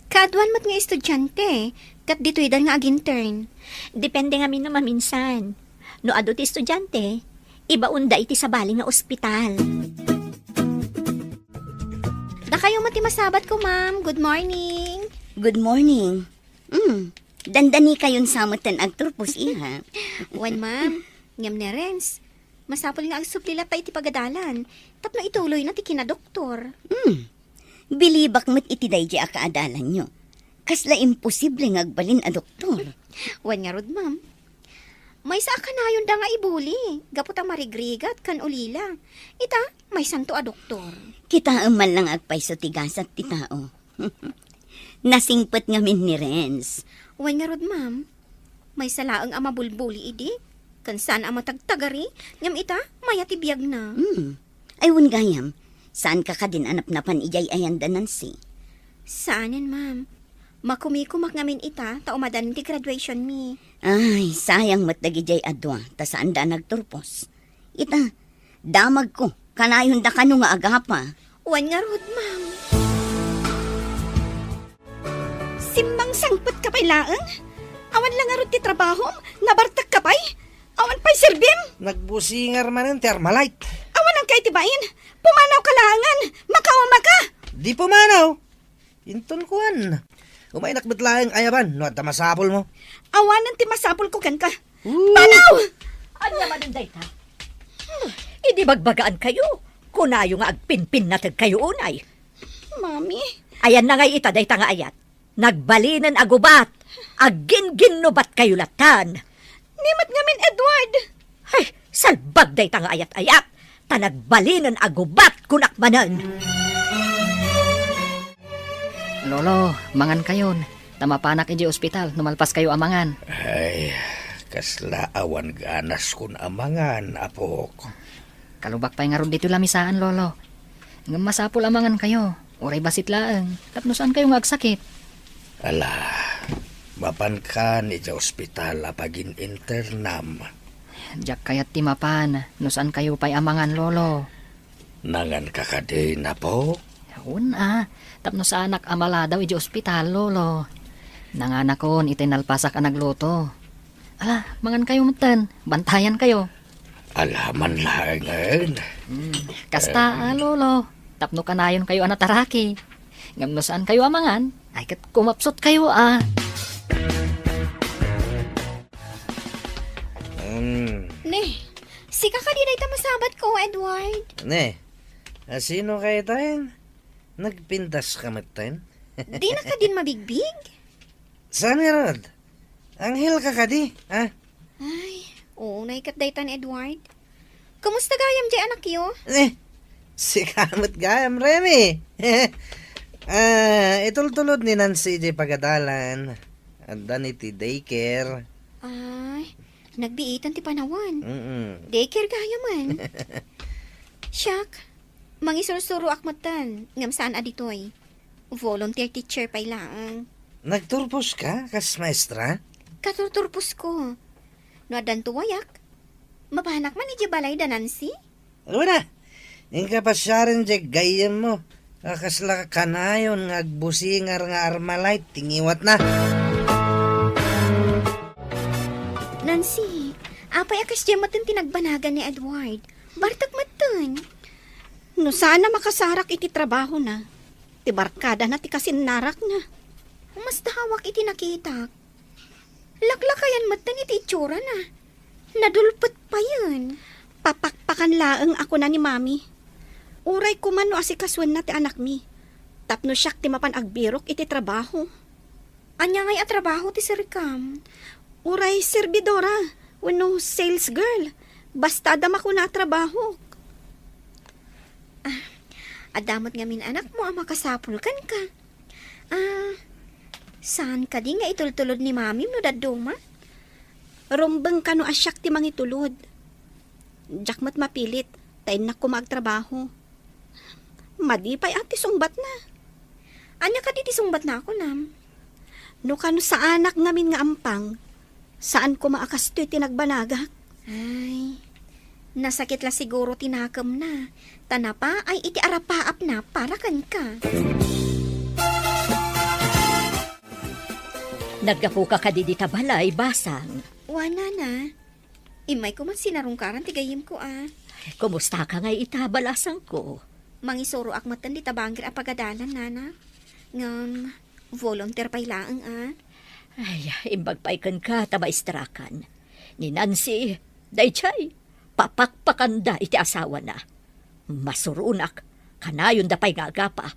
Kaaduan met nga estudiante, ket ditoydan nga agintern. Depende ngamin no maminsan. No adu ti estudiante, ibaonda iti sabali nga ospital. Dakayo met ti masabatko, ma'am. Good morning. Good morning. Hmm, dandanikayon sa metten agturpos, iha. Wen, ma'am. Ngem ni Renz, masapul nga agsubli latta iti pagadalan tapno ituloyna ti kinadoktor. Hmm. Bilibak met iti daydi a kaadalanyo. Kasla imposible nga agbalin a doktor. Wen ngarud, ma'am. Maysa a kanayonda nga ibuli gapu ta marigrigat ken ulila. Ita, maysanto a doktor. Kitaem man lang agpayso ti gasat ti tao. Nasingpet ngamin ni Renz. Wen ngarud, ma'am. Maysa laeng a mabulbuli idi, ken saan a matagtagari, ngem ita, maya ti biagna. Hmm. Ay, wen gayam, saanka kadin a napnapan idiay ayanda, Nancy? Saanen, ma'am. Makumikumak ngamin ita, ta umadan ti graduation mi. Ay, sayang met dagidiay a dua, ta saanda a nagturpos. Ita, damagko, kanayonda kano nga agapa. Wen ngarud, ma'am. Simmangsangpetka pay laeng? Awan la ngarud ti trabahom? Nabartekka pay? Awan pay serbim? Nagbusingar manen ti Armalite. Awanan kay ti bain? Pumanawka laengen, makaumaka! Di pumanaw. Inton kuan. Umaynak met laeng ayaban no adda masapulmo. Awanen ti masapulko kenka. Ooh. Panaw! Ania manen dayta? Hmm, idi bagbagaankayo, kunayo nga agpinpinnategkayo unay. Mami. Ayanna ngay ita dayta nga ayat. Nagbalinen a gubat. Aggingginnubatkayo lattan. Ni met ngamin, Edward. Ay, salbag dayta nga ayat-ayat. Ta nagbalinen a gubat, kunak manen. Lolo, mangankayon. Ta mapanak idiay ospital no malpaskayo a mangan. Ay, kasla awan ganaskon a mangan, apok. Kalubak pay ngarud ditoy lamisaan, Lolo. Ngem masapul a mangankayo, uray bassit laeng, tapno saankayo nga agsakit. Ala, mapankan idiay ospital a pagin-internam. Diak kayat ti mapan, no saankayo pay a mangan, Lolo. Nanganka kadi, apok? Wen a, tapno saanak a maladaw idiay ospital, Lolo. Nanganakon itay nalpasak a nagluto. Ala, mangankayo metten, bantayankayo. Ala man laengen. Hmm, kasta, a, Lolo. Tapno kanayonkayo a nataraki. Ngem no saankayo a mangan, ay ket kumapsutkayo, a. Hmm. Ne, sika kadi dayta masabatko, Edward? Ne, a, sino kaytayen? Nagpintaska metten? Dina kadin mabigbig? Saan ngarud? Anghel ka kadi, ha? Ay, unay ket daytan, Edward. Kumusta gayam diay anakyo? Eh, sika met gayam, Remy. Ah, itultulod ni Nancy diay pagadalan. Adda ni ti daycare. Ay, nagbiitan ti panawen. Mm-mm. Daycare gayamen. Siak, mangisursuroak metten, ngem saan a ditoy. Volunteer teacher pay laeng. Nagturposka kas maestra? Katurturposko. No addanto wayak, mapanak man idiay balay da Nancy? Wen a, inka pasiaren diay gayyemmo. A, kasla kanayon nga agbusingar nga Armalite ti ngiwatna. Nancy, apay a kasdiay metten ti nagbanagan ni Edward? Bartek metten. No saan a makasarak iti trabahona, ti barkadana ti kasinnarakna. Umasdawak iti nakitak. Laklakayan metten iti itsurana. Nadulpet payen. Papakpakan laeng a kuna ni Mami. Uray koma no asikasoenna ti anakmi. Tapno siak ti mapan agbirok iti trabaho. Ania ngay a trabaho ti sirikam? Uray serbidora wenno sales girl. Basta adda makuna a trabahok. Ah, adda met ngamin anakmo a makasapul kenka. Ah, saan kadi nga itultulod ni Mamim no dadduma? Rumbeng kano a siak ti mangitulod. Diak met mapilit, ta innak koma agtrabaho. Madi pay a ti sungbatna. Ania kadi ti sungbatna a kunam? No kano saanak ngamin nga ampang, saan koma a kastoy ti nagbanagak. Ay, nasakit la siguro ti nakemna, ta napaay iti arapaapna para kenka. Naggapuka kadi dita balay, Basang? Wen, Nana. Immayko man sinarungkaran ti gayyemko a. Kumustaka ngay ita, balasangko? Mangisuroak metten dita bangir a pagadalan, Nana. Ngem, volunteer pay laeng a. Ay, imbag pay kenka ta maestrakan. Ni Nancy, daydiay, papakpakanda iti asawana. Masuronak, kanayonda pay nga agapa.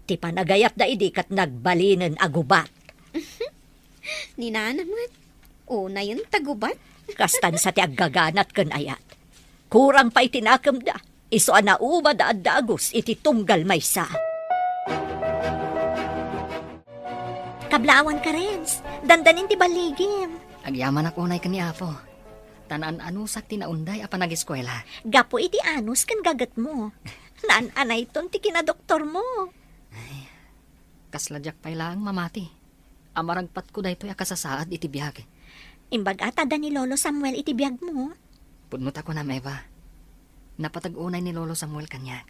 Ti panagayatda idi ket nagbalinen a gubat. Ni Nana met, unayen ta gubat. Kastan sa ti aggaganat ken ayat. Kurang pay ti nakemda, isu a nauma da a dagus iti tunggal maysa. Kablaawanka, Renz. Dandanin ti balligim. Agyamanak unay ken ni Apo. Ta naan-anusak ti naunday a panageskuela. Gapu iti anus ken gagetmo. Naan-anayton ti kinadoktormo. Ay, kasla diak pay laeng mamati a maragpatko daytoy a kasasaad iti biag. Imbag a ta adda ni Lolo Samuel iti biagmo. Pudno ta kunam, Eva. Napateg unay ni Lolo Samuel kaniak.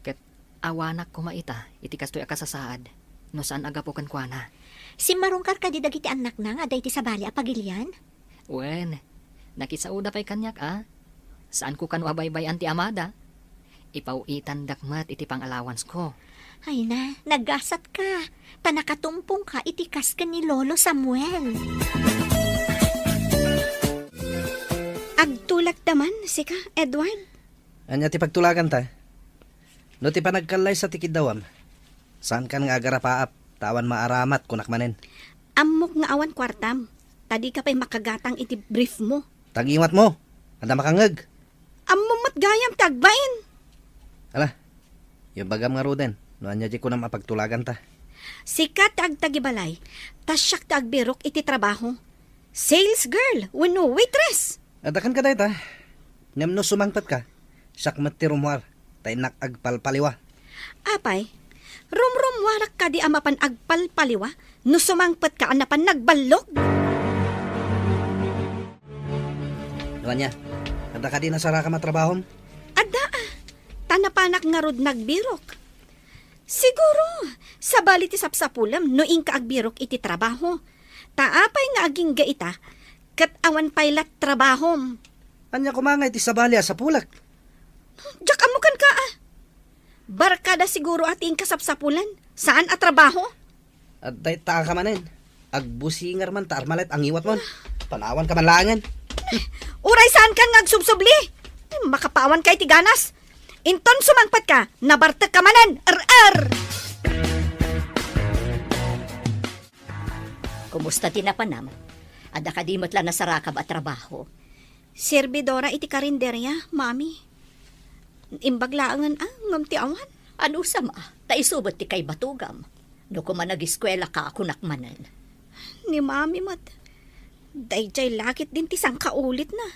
Ket awanak koma ita iti kastoy a kasasaad no saan a gapu kenkuana. Simmarungkar kadi dagiti annakna nga adda iti sabali a pagilian? Wen, nakisaoda pay kaniak a. Saanko kano a baybay-an ti amada. Ipaw-itandak met iti pang-allowancesko. Ay na, nagasatka. Ta nakatumpongka iti kas ken ni Lolo Samuel. Agtulagda man, sika, Edward? Ania ti pagtulaganta? No ti panagkallaysa ti kiddawam, saankan nga agarapaap, ta awan maaramat, kunak manen. Ammok nga awan kuartam, ta dika pay makagatang iti briefmo. Ta ngiwatmo, adda makangngeg. Ammom met gayam ti agbain. Ala, ibagam ngaruden, no ania diay kunam a pagtulaganta. Sika ti agtagibalay, ta siak ti agbirok iti trabaho. Sales girl wenno waitress. Adda kenka dayta. Ngem no sumangpetka, siak met ti rummuar, ta innak agpalpaliwa. Apay, rumrummuarak kadi a mapan agpalpaliwa no sumangpetka a napan nagballog? No ania, adda kadi nasarakam a trabahom? Adda a, ta napanak ngarud nagbirok. Siguro, sabali ti sapsapulem no inka agbirok iti trabaho. Ta apay nga agingga ita, ket awan pay la trabahom? Ania koma nga iti sabali a sapulek? Diak ammo kenka a. Barkada siguro a ti inka sapsapulan, saan a trabaho? Adda ita a kamanen. Agbusinger man ta armalet a ngiwatmon. Panawanka man laengen. Uray saankan nga agsubsubli. Makapawanka iti ganas. Inton sumangpetka, nabartekka manen. Er-er! Kumusta ti napanam? Adda kadi met la nasarakab a trabaho? Serbidora iti karinderia, Mami. Imbag laengen a, ngem ti awan. Anusam a, ta isu met ti kaibatugam. No koma nagiskuelaka, kunak manen. Ni Mami met, daydiay la ketdin ti sangkaulitna.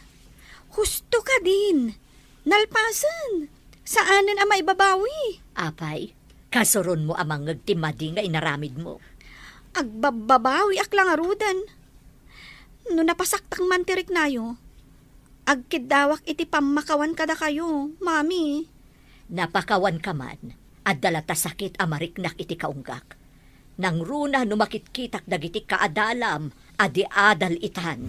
Husto kadin. Nalpasen. Saanen a maibabawi. Apay, kasuronmo a mangngeg ti madi nga inaramidmo. Agbabbabawiak la ngaruden. No napasaktak man ti riknayo, agkiddawak iti pammakawan kadakayo, Mami. Napakawanka man, adda la ta sakit a mariknak iti kaunggak. Nangruna no makitkitak dagiti kaadalam a di adal itan.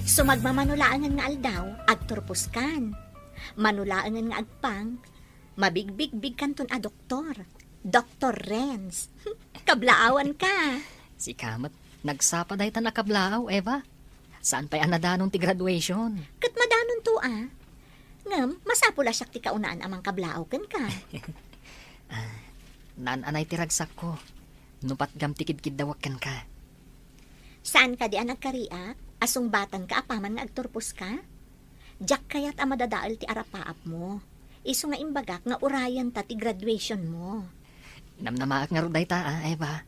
Sumagmamano laengen nga aldaw, agturposkan. Mano laengen nga agpang, mabigbigbigkanton a doktor. Doktor Renz. Kablaawanka. Sika met, nagsapa daytan a kablaaw, Eva. Saan pay a nadanon ti graduation? Ket madanonto a. Ngem, masapul a siak ti kaunaan a mangkablaaw kenka. Ah, naan-anay ti ragsakko no patgam ti kidkiddawek kenka. Saan kadi a nagkariak a sungbatanka apaman nga agturposka? Diak kayat a madadael ti arapaapmo. Isu nga imbagak nga urayenta ti graduationmo. Namnamaak ngarud dayta, a, Eva.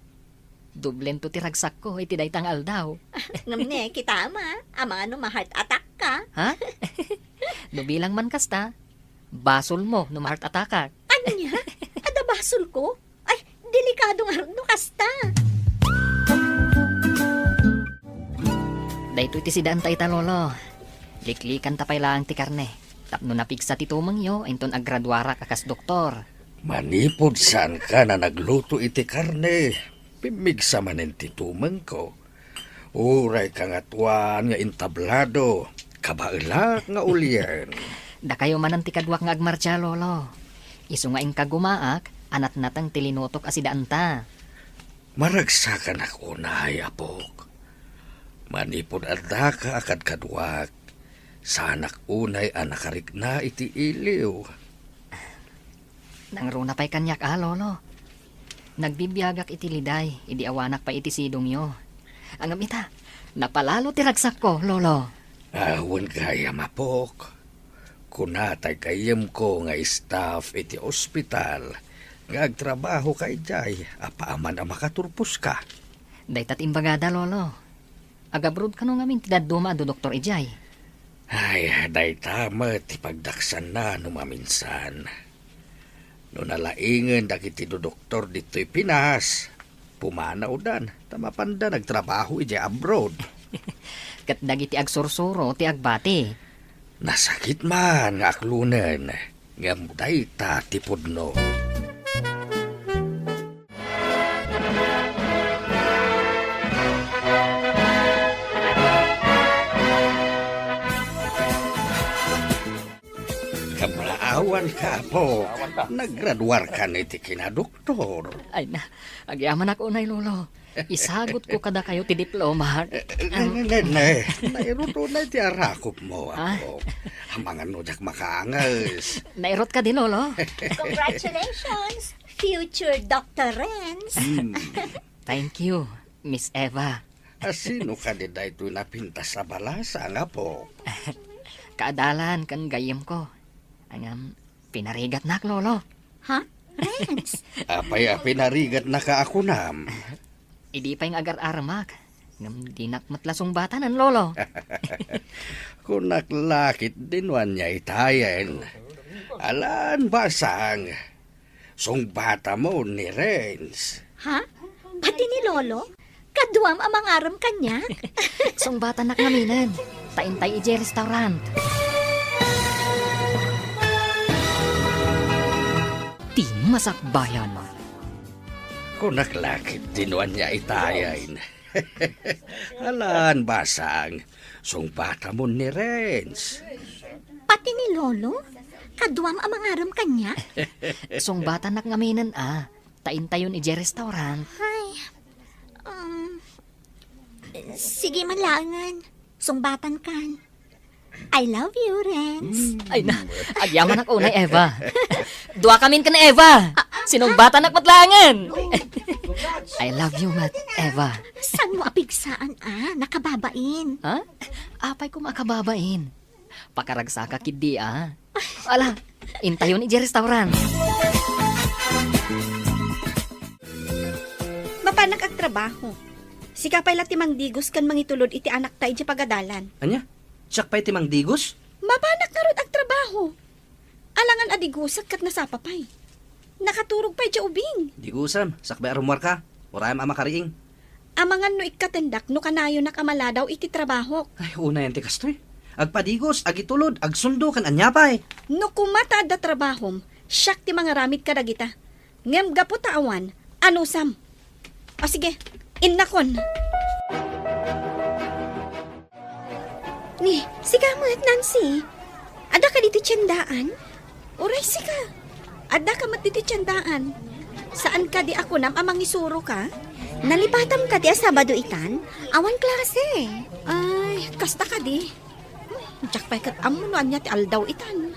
Doblento ti ragsakko iti dayta nga aldaw. Ngem ne, kitam a, amangan no ma-heart attack ka. Ha? No bilang man kasta, basolmo no ma-heart attackak. Ania? Adda basolko? Ay, delikado ngarud no kasta. Daytoy ti sidaanta ita, Lolo. Liklikanta pay laeng ti karne. Tapno napigsa ti tumengyo, inton aggraduarak a kas doktor. Manipud saanka a nagluto iti karne, pimmigsa manen ti tumengko. Uray kangatuan nga entablado, kabaelak nga ulien. Dakayo manen ti kaduak nga agmartsa, Lolo. Isu nga inka gumaak, a natnateng ti linutok a sidaanta. Maragsakanak unay, apok. Manipud addaka a kadkaduak, saanak unay a nakarikna iti iliw. Nangruna pay kaniak a, Lolo. Nagbibiagak iti liday, idi awanak pay iti sidongyo. Ngem ita, napalalo ti ragsakko, Lolo. Awan gayam, apok. Kuna tay gayyemko nga staff iti ospital nga agtrabahoka idiay, apaman a makaturposka. Dayta ti imbagada, Lolo. Agabroad kano ngamin ti dadduma a dodoktor idiay? Ay, dayta met ti pagdaksanna no maminsan. No nalaingen dagiti dodoktor ditoy Pinas, pumanawdan ta mapanda nagtrabaho idiay abroad. Ket dagiti agsursuro ti agbati. Nasakit man nga aklonen, ngem dayta ti pudno. Kablaawanka, apo. Nagraduarkan iti kinadoktor. Ay na, agyamanak unay, Lolo. Isagutko kadakayo ti diplomak. Eh, eh, ne, ne, ne, ne. Nairut unay ti arakopmo, ah, apo. Amangan no diak makaanges. Nairut kadi, Lolo? Congratulations, future Doctor Renz. Hmm. Thank you, Miss Eva. A, sino kadi daytoy napintas a balasang, apo? Kaadalan ken gayyemko. Ngem, pinarigatnak, Lolo. Ha? Renz? Apay a pinarigatnaka a kunam? Idi pay nga agar-aramak. Ngem dinak met la sungbatanen, Lolo. Kunak la ketdi no ania itayen. Alan, basang. Sungbatamon ni Renz. Ha? Pati ni Lolo? Kaduam a mangarem kaniak? Sungbatanak ngaminen. Ta intay idiay restaurant. Ti Masakbayan. Kunak la ketdi no ania itayen. Alan, basang. Sungbatamon ni Renz. Pati ni Lolo? Kaduam a mangarem kaniak? Sungbatanak ngaminen a. Ta intayon idiay restaurant. Ay, um, sige man laengen. Sungbatankan. I love you, Renz. Ay na, agyamanak unay, Eva. Duakamin ken Eva. Sinumbatanak met laengen. I love you met, Eva. Saan mo apigsaan a nakababain? Ha? Apay koma a kababain? Pakaragsaka ketdi a. Ala, intayon idiay restaurant. Mapanak agtrabaho. Sika pay la ti mangdigos ken mangitulod iti anakta idiay pagadalan. Ania? Siak pay ti mangdigos? Mapanak ngarud agtrabaho. Alangan a digosek ket nasapa pay. Nakaturog pay idiay ubing. Digosem, sakbay a rummuarka. Urayem a makariing. Amangan no ikkatendak no kanayonak a maladaw iti trabahok. Ay, unayen ti kastoy. Agpadigos, agitulod, agsundo, ken ania pay. No koma ta adda trabahom, siak ti mangaramid kadagita. Ngem gapu ta awan, anusam. O sige, innakon. Ni, sika met, Nancy. Adda ka ditoy tiendaan? Uray sika. Adda ka met ditoy tiendaan. Saan kadi a kunam a mangisuro ka? Nalipatam kadi a Sabado itan? Awan klase. Ay, kasta kadi. Diak pay ket ammo no ania ti aldaw itan.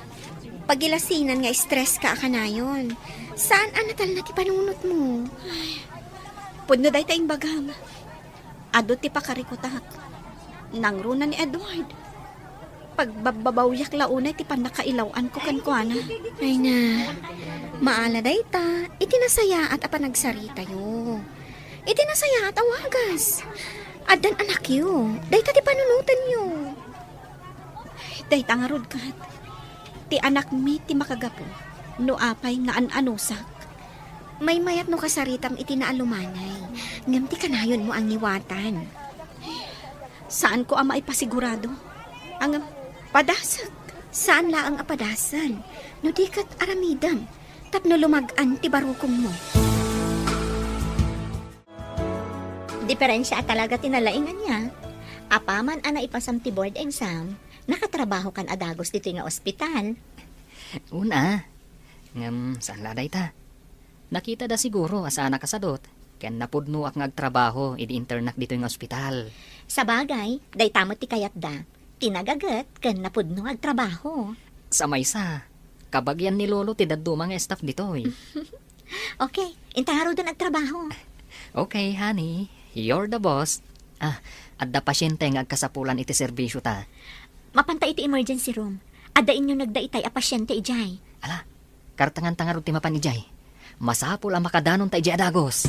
Pagilasinan nga stress ka a kanayon. Saan a natalna ti panunotmo? Ay, pudno dayta imbagam. Adu ti pakarikutak. Nangruna ni Edward. Pagbabbabawiak la unay ti pannakailaw-anko kenkuana. Ay na, maala dayta iti nasayaat a panagsaritayo. Iti nasayaat a wagas. Addan anakyo, dayta ti panunotenyo. Dayta ngarud ket, ti anakmi ti makagapu no apay nga an-anusak. Maymayat no kasaritam iti naalumanay, ngem ti kanayonmo a ngiwatan. Saanko a maipasigurado. Ngem, padasek. Saan laeng a padasen, no di ket aramidem. Tapno lumag-an ti barukongmo. Diferensia a talaga ti nalaing ania. Apaman a naipasam ti board exam, nakatrabahokan a dagus ditoy nga ospital. Una, ngem saan la dayta. Nakitada siguro a saanak a sadut, ken napudnoak nga agtrabaho idi internak ditoy nga ospital. Sabagay, dayta met ti kayatda. Ti nagaget ken napudno nga agtrabaho. Sa maysa, kabagian ni Lolo ti dadduma nga staff ditoy. Okay, inta ngaruden agtrabaho. Okay, honey. You're the boss. Ah, adda pasiente nga agkasapulan iti serbisio ta. Mapanta iti emergency room. Adda inyunegda itay a pasiente idiay. Ala, kartenganta ngarud ti mapan idiay. Masapul a makadanonta idiay a dagus.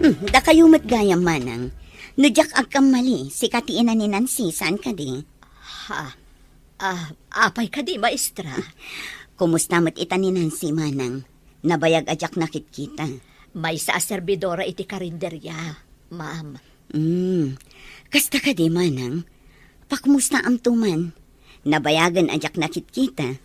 Hmm, dakayo met gayam, manang. No diak agkammali, sika ti ina ni Nancy, saan kadi? Ha? Ah, apay kadi, maestra? Kumusta met ita ni Nancy, manang? Nabayag a diak nakitkita. Maysa a serbidora iti karinderia, ma'am. Hmm. Kasta kadi, manang? Pakumustaamto man? Nabayagen a diak nakitkita.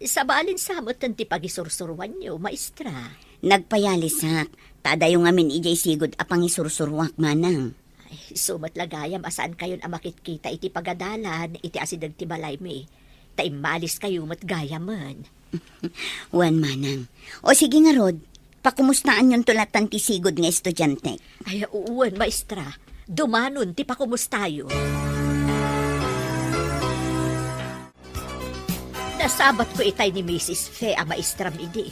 Sabaalin sa met ti pagisursuruanyo, maestra. Nagpayalisak, ta adayo ngamin idiay sigud a pangisursuruak, manang. Ay, isu met la gayam a saankayon a makitkita iti pagadalan iti asideg ti balaymi. Ta immaliskayo met gayamen. Wen, manang. O sige ngarud, pakumustaanyonto latan ti sigud nga estudiantek. Ay, wen, maestra. Dumanon ti pakumustayo. Nasabatko itay ni Misis Fe a maestram idi.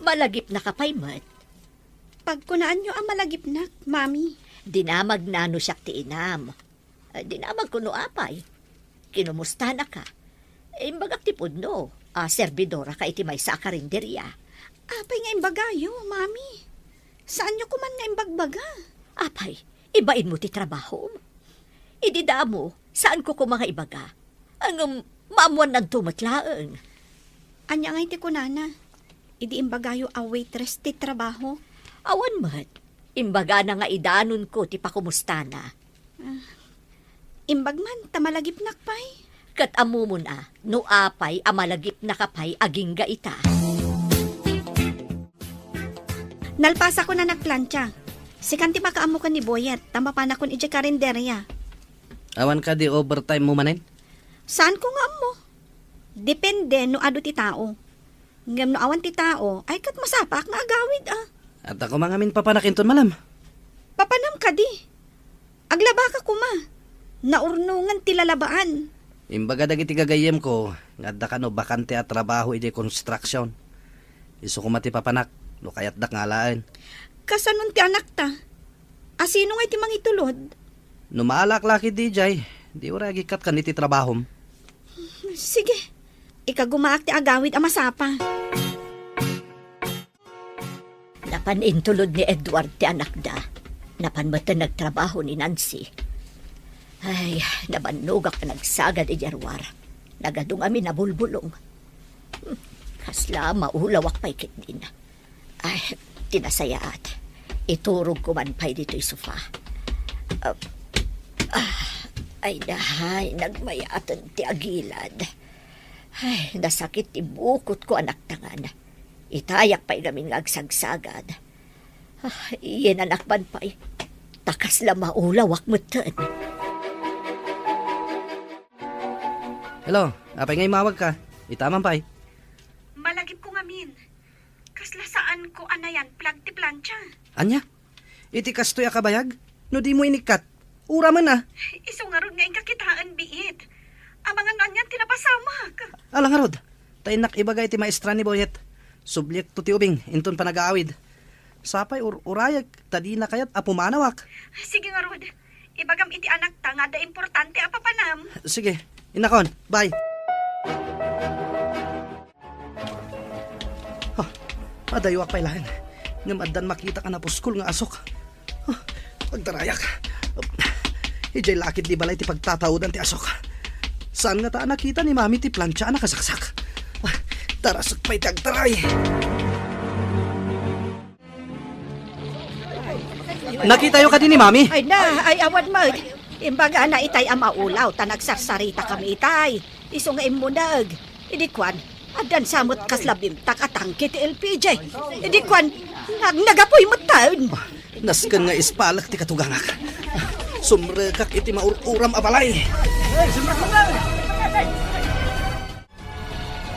Malagipnaka pay met. Pagkunaanyo a malagipnak, Mami. Dinamagna no siak ti inam. Eh, dinamagko no apay. Kinumustanaka. Imbagak ti pudno a serbidoraka iti maysa a karinderia. Apay nga imbagayo, Mami? Saanyo koman nga imbagbaga? Apay, ibainmo ti trabahom. Idi damo, saanko koma nga ibaga. Ngem maammuannanto met laeng. Ania ngay ti kunana? Idi imbagayo a waitress ti trabaho? Awan met. Imbagana nga idanonko ti pakumustana. Ah, imbag man, ta malagipnak pay. Ket ammomon a, no apay a malagipnaka pay agingga ita. Nalpasakon a nagplancha. Sikan ti makaammo ken ni Boyet, ta mapanakon idiay karinderia. Awan kadi overtime mo manen? Saanko nga ammo. Depende no adu ti tao. Ngem no awan ti tao, ay ket masapaak nga agawid, a. Adda koma ngamin papanak inton malam. Papanam kadi? Aglabaka koma. Naurnongan ti lalabaan. Imbaga dagiti gagayyemko nga adda kano bakante a trabaho idiay construction. Isu koma ti papanak no kayatdak nga alaen. Kasanon ti anakta? A sino ngay ti mangitulod? No maalaak la ketdi idiay, di uray agikkat ken iti trabahom. Sige, ikagumaak ti agawid a masapa. Napan intulod ni Edward ti anakda. Napan met nagtrabaho ni Nancy. Ay, nabannogak a nagsagad idiay ruar. Nagadu ngamin a bulbulong. Hmm, kasla maulawak pay ketdin. Ay, ti nasayaat. Iturogko man pay ditoy sofa. Ah, ah, ay, nahay, nagmayaten ti agilad. Ay, nasakit ti bukotko a naktangan. Itayak pay ngamin nga agsagsagad. Ah, iyenanak man pay. Ta kasla maulawak metten. Hello, apay nga immawagka? Ita man pay. Malagipko ngamin. Kasla saanko a nayan-plug ti plancha. Ania? Iti kastoy a kabayag? No dimo inikkat, uramen a. Isu ngarud nga inka kitaen, biit. Amangan no anian ti napasamak. Ala ngarud, ta innak ibaga iti maestra ni Boyet. Subliekto ti ubing, inton panagaawid. Sapay ur-, urayek, ta dina kayat a pumanawak. Sige ngarud. Ibagam iti anakta nga adda importante a papanam. Sige, innakon. Bye. Ah, adayuak pay laeng. Ngem addan makitak a napuskol nga asok. Ah, agdarayak. Idiay lakid di balay ti pagtataodan ti asok. Saan ngata a nakita ni Mami ti plancha a nakasaksak? Ah, tarasek pay ti agdaray. Nakitayo kadi ni Mami? Ay na, ay awan met. Imbagana itay a maulaw, ta nagsarsarita kami itay. Isu nga immuneg. Idi kuan, addan sa met kasla bimtak a tangke ti L P G. Idi kuan, nag-, nagapuy metten. Nasken nga ispalek ti katugangak. Sumrekak iti maur-uram a balay.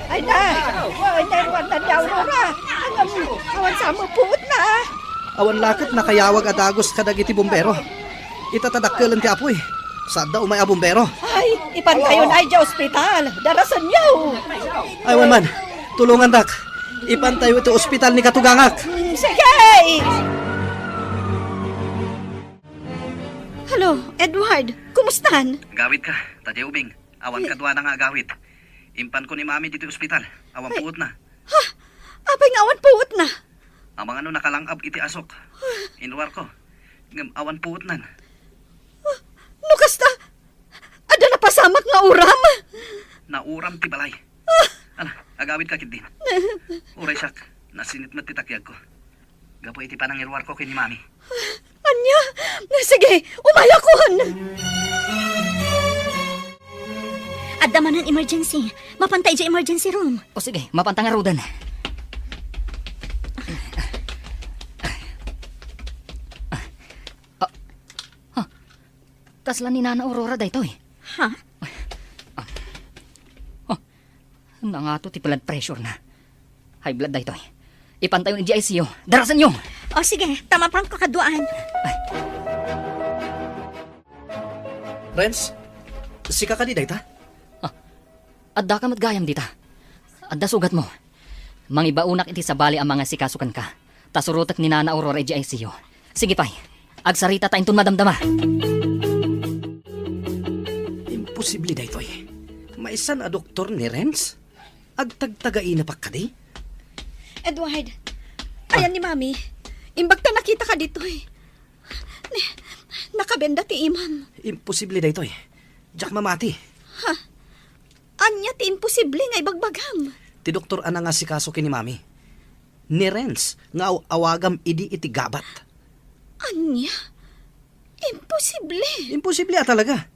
Ay na! Ay na, Juan, na ni Aurora! Awan, awan sa mapuot na! Awan la ket nakayawag a dagus kadagiti bumbero. Ita ta dakkelen ti apuy. Sadda umay a bumbero. Ay, ipantayon ay diay ospital. Darasenyo. Ay, wen man. Tulongandak. Ipantayo iti ospital ni katugangak. Mm, sige. Hello, Edward. Kumustan? Agawidka, ta diay ubing. Awan kaduana nga agawid. Impanko ni Mami ditoy ospital. Awan puotna. Ha? Apay nga awan puotna? Amangan no nakalang-ab iti asok. Inruarko. Ngem awan puotnan. Ah, no kasta, adda napasamak nga uram? Nauram ti balay. Ala, agawidka ketdin. Uray siak, nasinit met ti takiagko. Gapu iti panangiruarko ken ni Mami. Ania? Sige, umayakon! Adda manen emergency. Mapanta idiay emergency room. O sige, mapanta ngaruden. Ah, ah, kasla ni Nana Aurora daytoy? Ha? Ah, nangato ti blood pressure na. High blood daytoy. Ipantayon idiay I C U. Darasenyo! O sige, ta mapanko kaduaan. Ay. Renz, sika kadi dayta? Ah, addaka met gayam dita. Adda sugatmo. Mangibaonak iti sabali a mangasikaso kenka. Ta surotek ni Nana Aurora idiay I C U. Sige pay. Agsarita ta inton madamdama. Imposible daytoy. Maysan a doktor ni Renz? Agtagtagaina pa kadi? Edward, ayan ni Mami. Imbag ta nakitaka ditoy. Ne, nakabenda ti imam. Imposible daytoy. Diak mamati. Ha? Ania ti imposible nga ibagbagam? Ti doktor a nangasikaso ken ni Mami. Ni Renz nga aw-awagam idi iti gabat. Ania? Imposible. Imposible a talaga.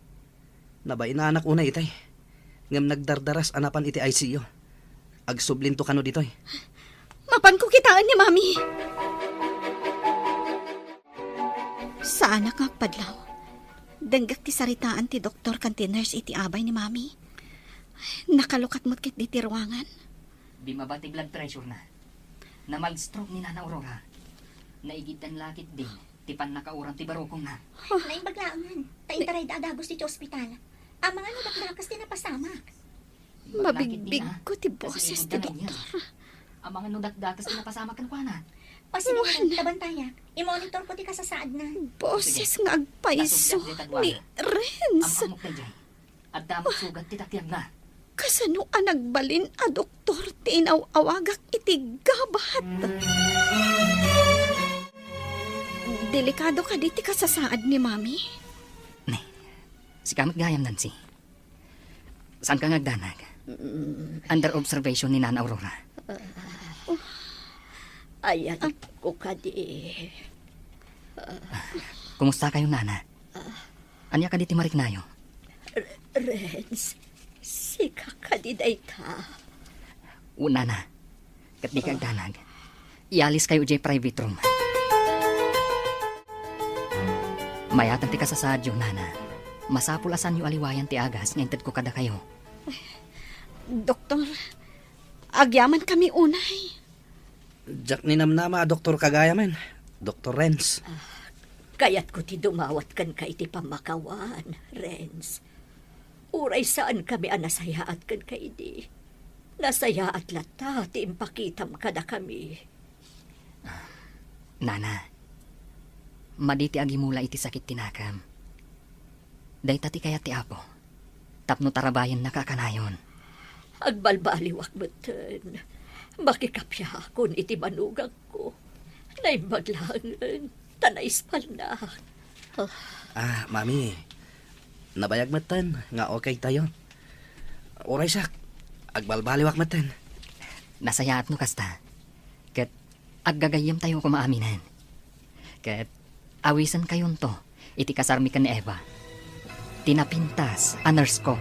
Nabainanak unay itay. Ngem nagdardaras a napan iti I C U. Agsublinto kano ditoy. Mapanko kitaen ni Mami. Saanak nga agpadlaw. Denggek ti saritaan ti doktor ken ti nurse iti abay ni Mami. Nakalukat met ketdi ti ruangan. Bimaba ti blood pressure na. Na-mild stroke ni Nana Aurora. Naigiddan la ketdi ti pannakauram ti barukongna. Naimbag laengen, ta intarayda a dagus iti ospital. Amangan no dakdakas ti napasamak. Mabigko ti boses ti doktor. Amangan no dakdakas ti napasamak kenkuana. Pasilingan, tabantayak. Imonitorko ti kasasaadna. Boses nga agpayso ni Renz. Ammok daydiay. Adda met sugat ti takiagna. Kasano a nagbalin a doktor ti inaw-awagak iti gabat? Delikado kadi ti kasasaad ni Mami? Ne, sika met gayam, Nancy. Saanka nga agdanag? Under observation ni Nana Aurora. Ayatko kadi. Kumusta kayo, Nana? Ania kadi ti mariknayo? R-, Renz, sika kadi dayta? Wen, Nana. Ket dika agdanag. Ialiskayo idiay private room. Mayatan ti kasasaadyo, Nana. Masapul a saanyo a liwayan ti agas nga intedko kadakayo. Doktor, agyamankami unay. Diak ninamnama a doktorka gayamen, Doktor Renz. Ah, kayatko ti dumawat kenka iti pammakawan, Renz. Uray saankami a nasayaat kenka idi, nasayaat latta ti impakitam kadakami. Nana, madi ti agimula iti sakit ti nakam. Dayta ti kayat ti Apo. Tapno tarabayennaka a kanayon. Agbalbaliwak metten. Makikapiakon iti manugangko. Naimbag laengen, ta naispalnak. Ah, Mami, nabayag metten nga okay tayo. Uray siak, agbalbaliwak metten. Nasayaat no kasta. Ket aggagayyemtayo koma aminen. Ket awisenkayonto iti kasarmi ken ni Eva, ti napintas a nurse ko.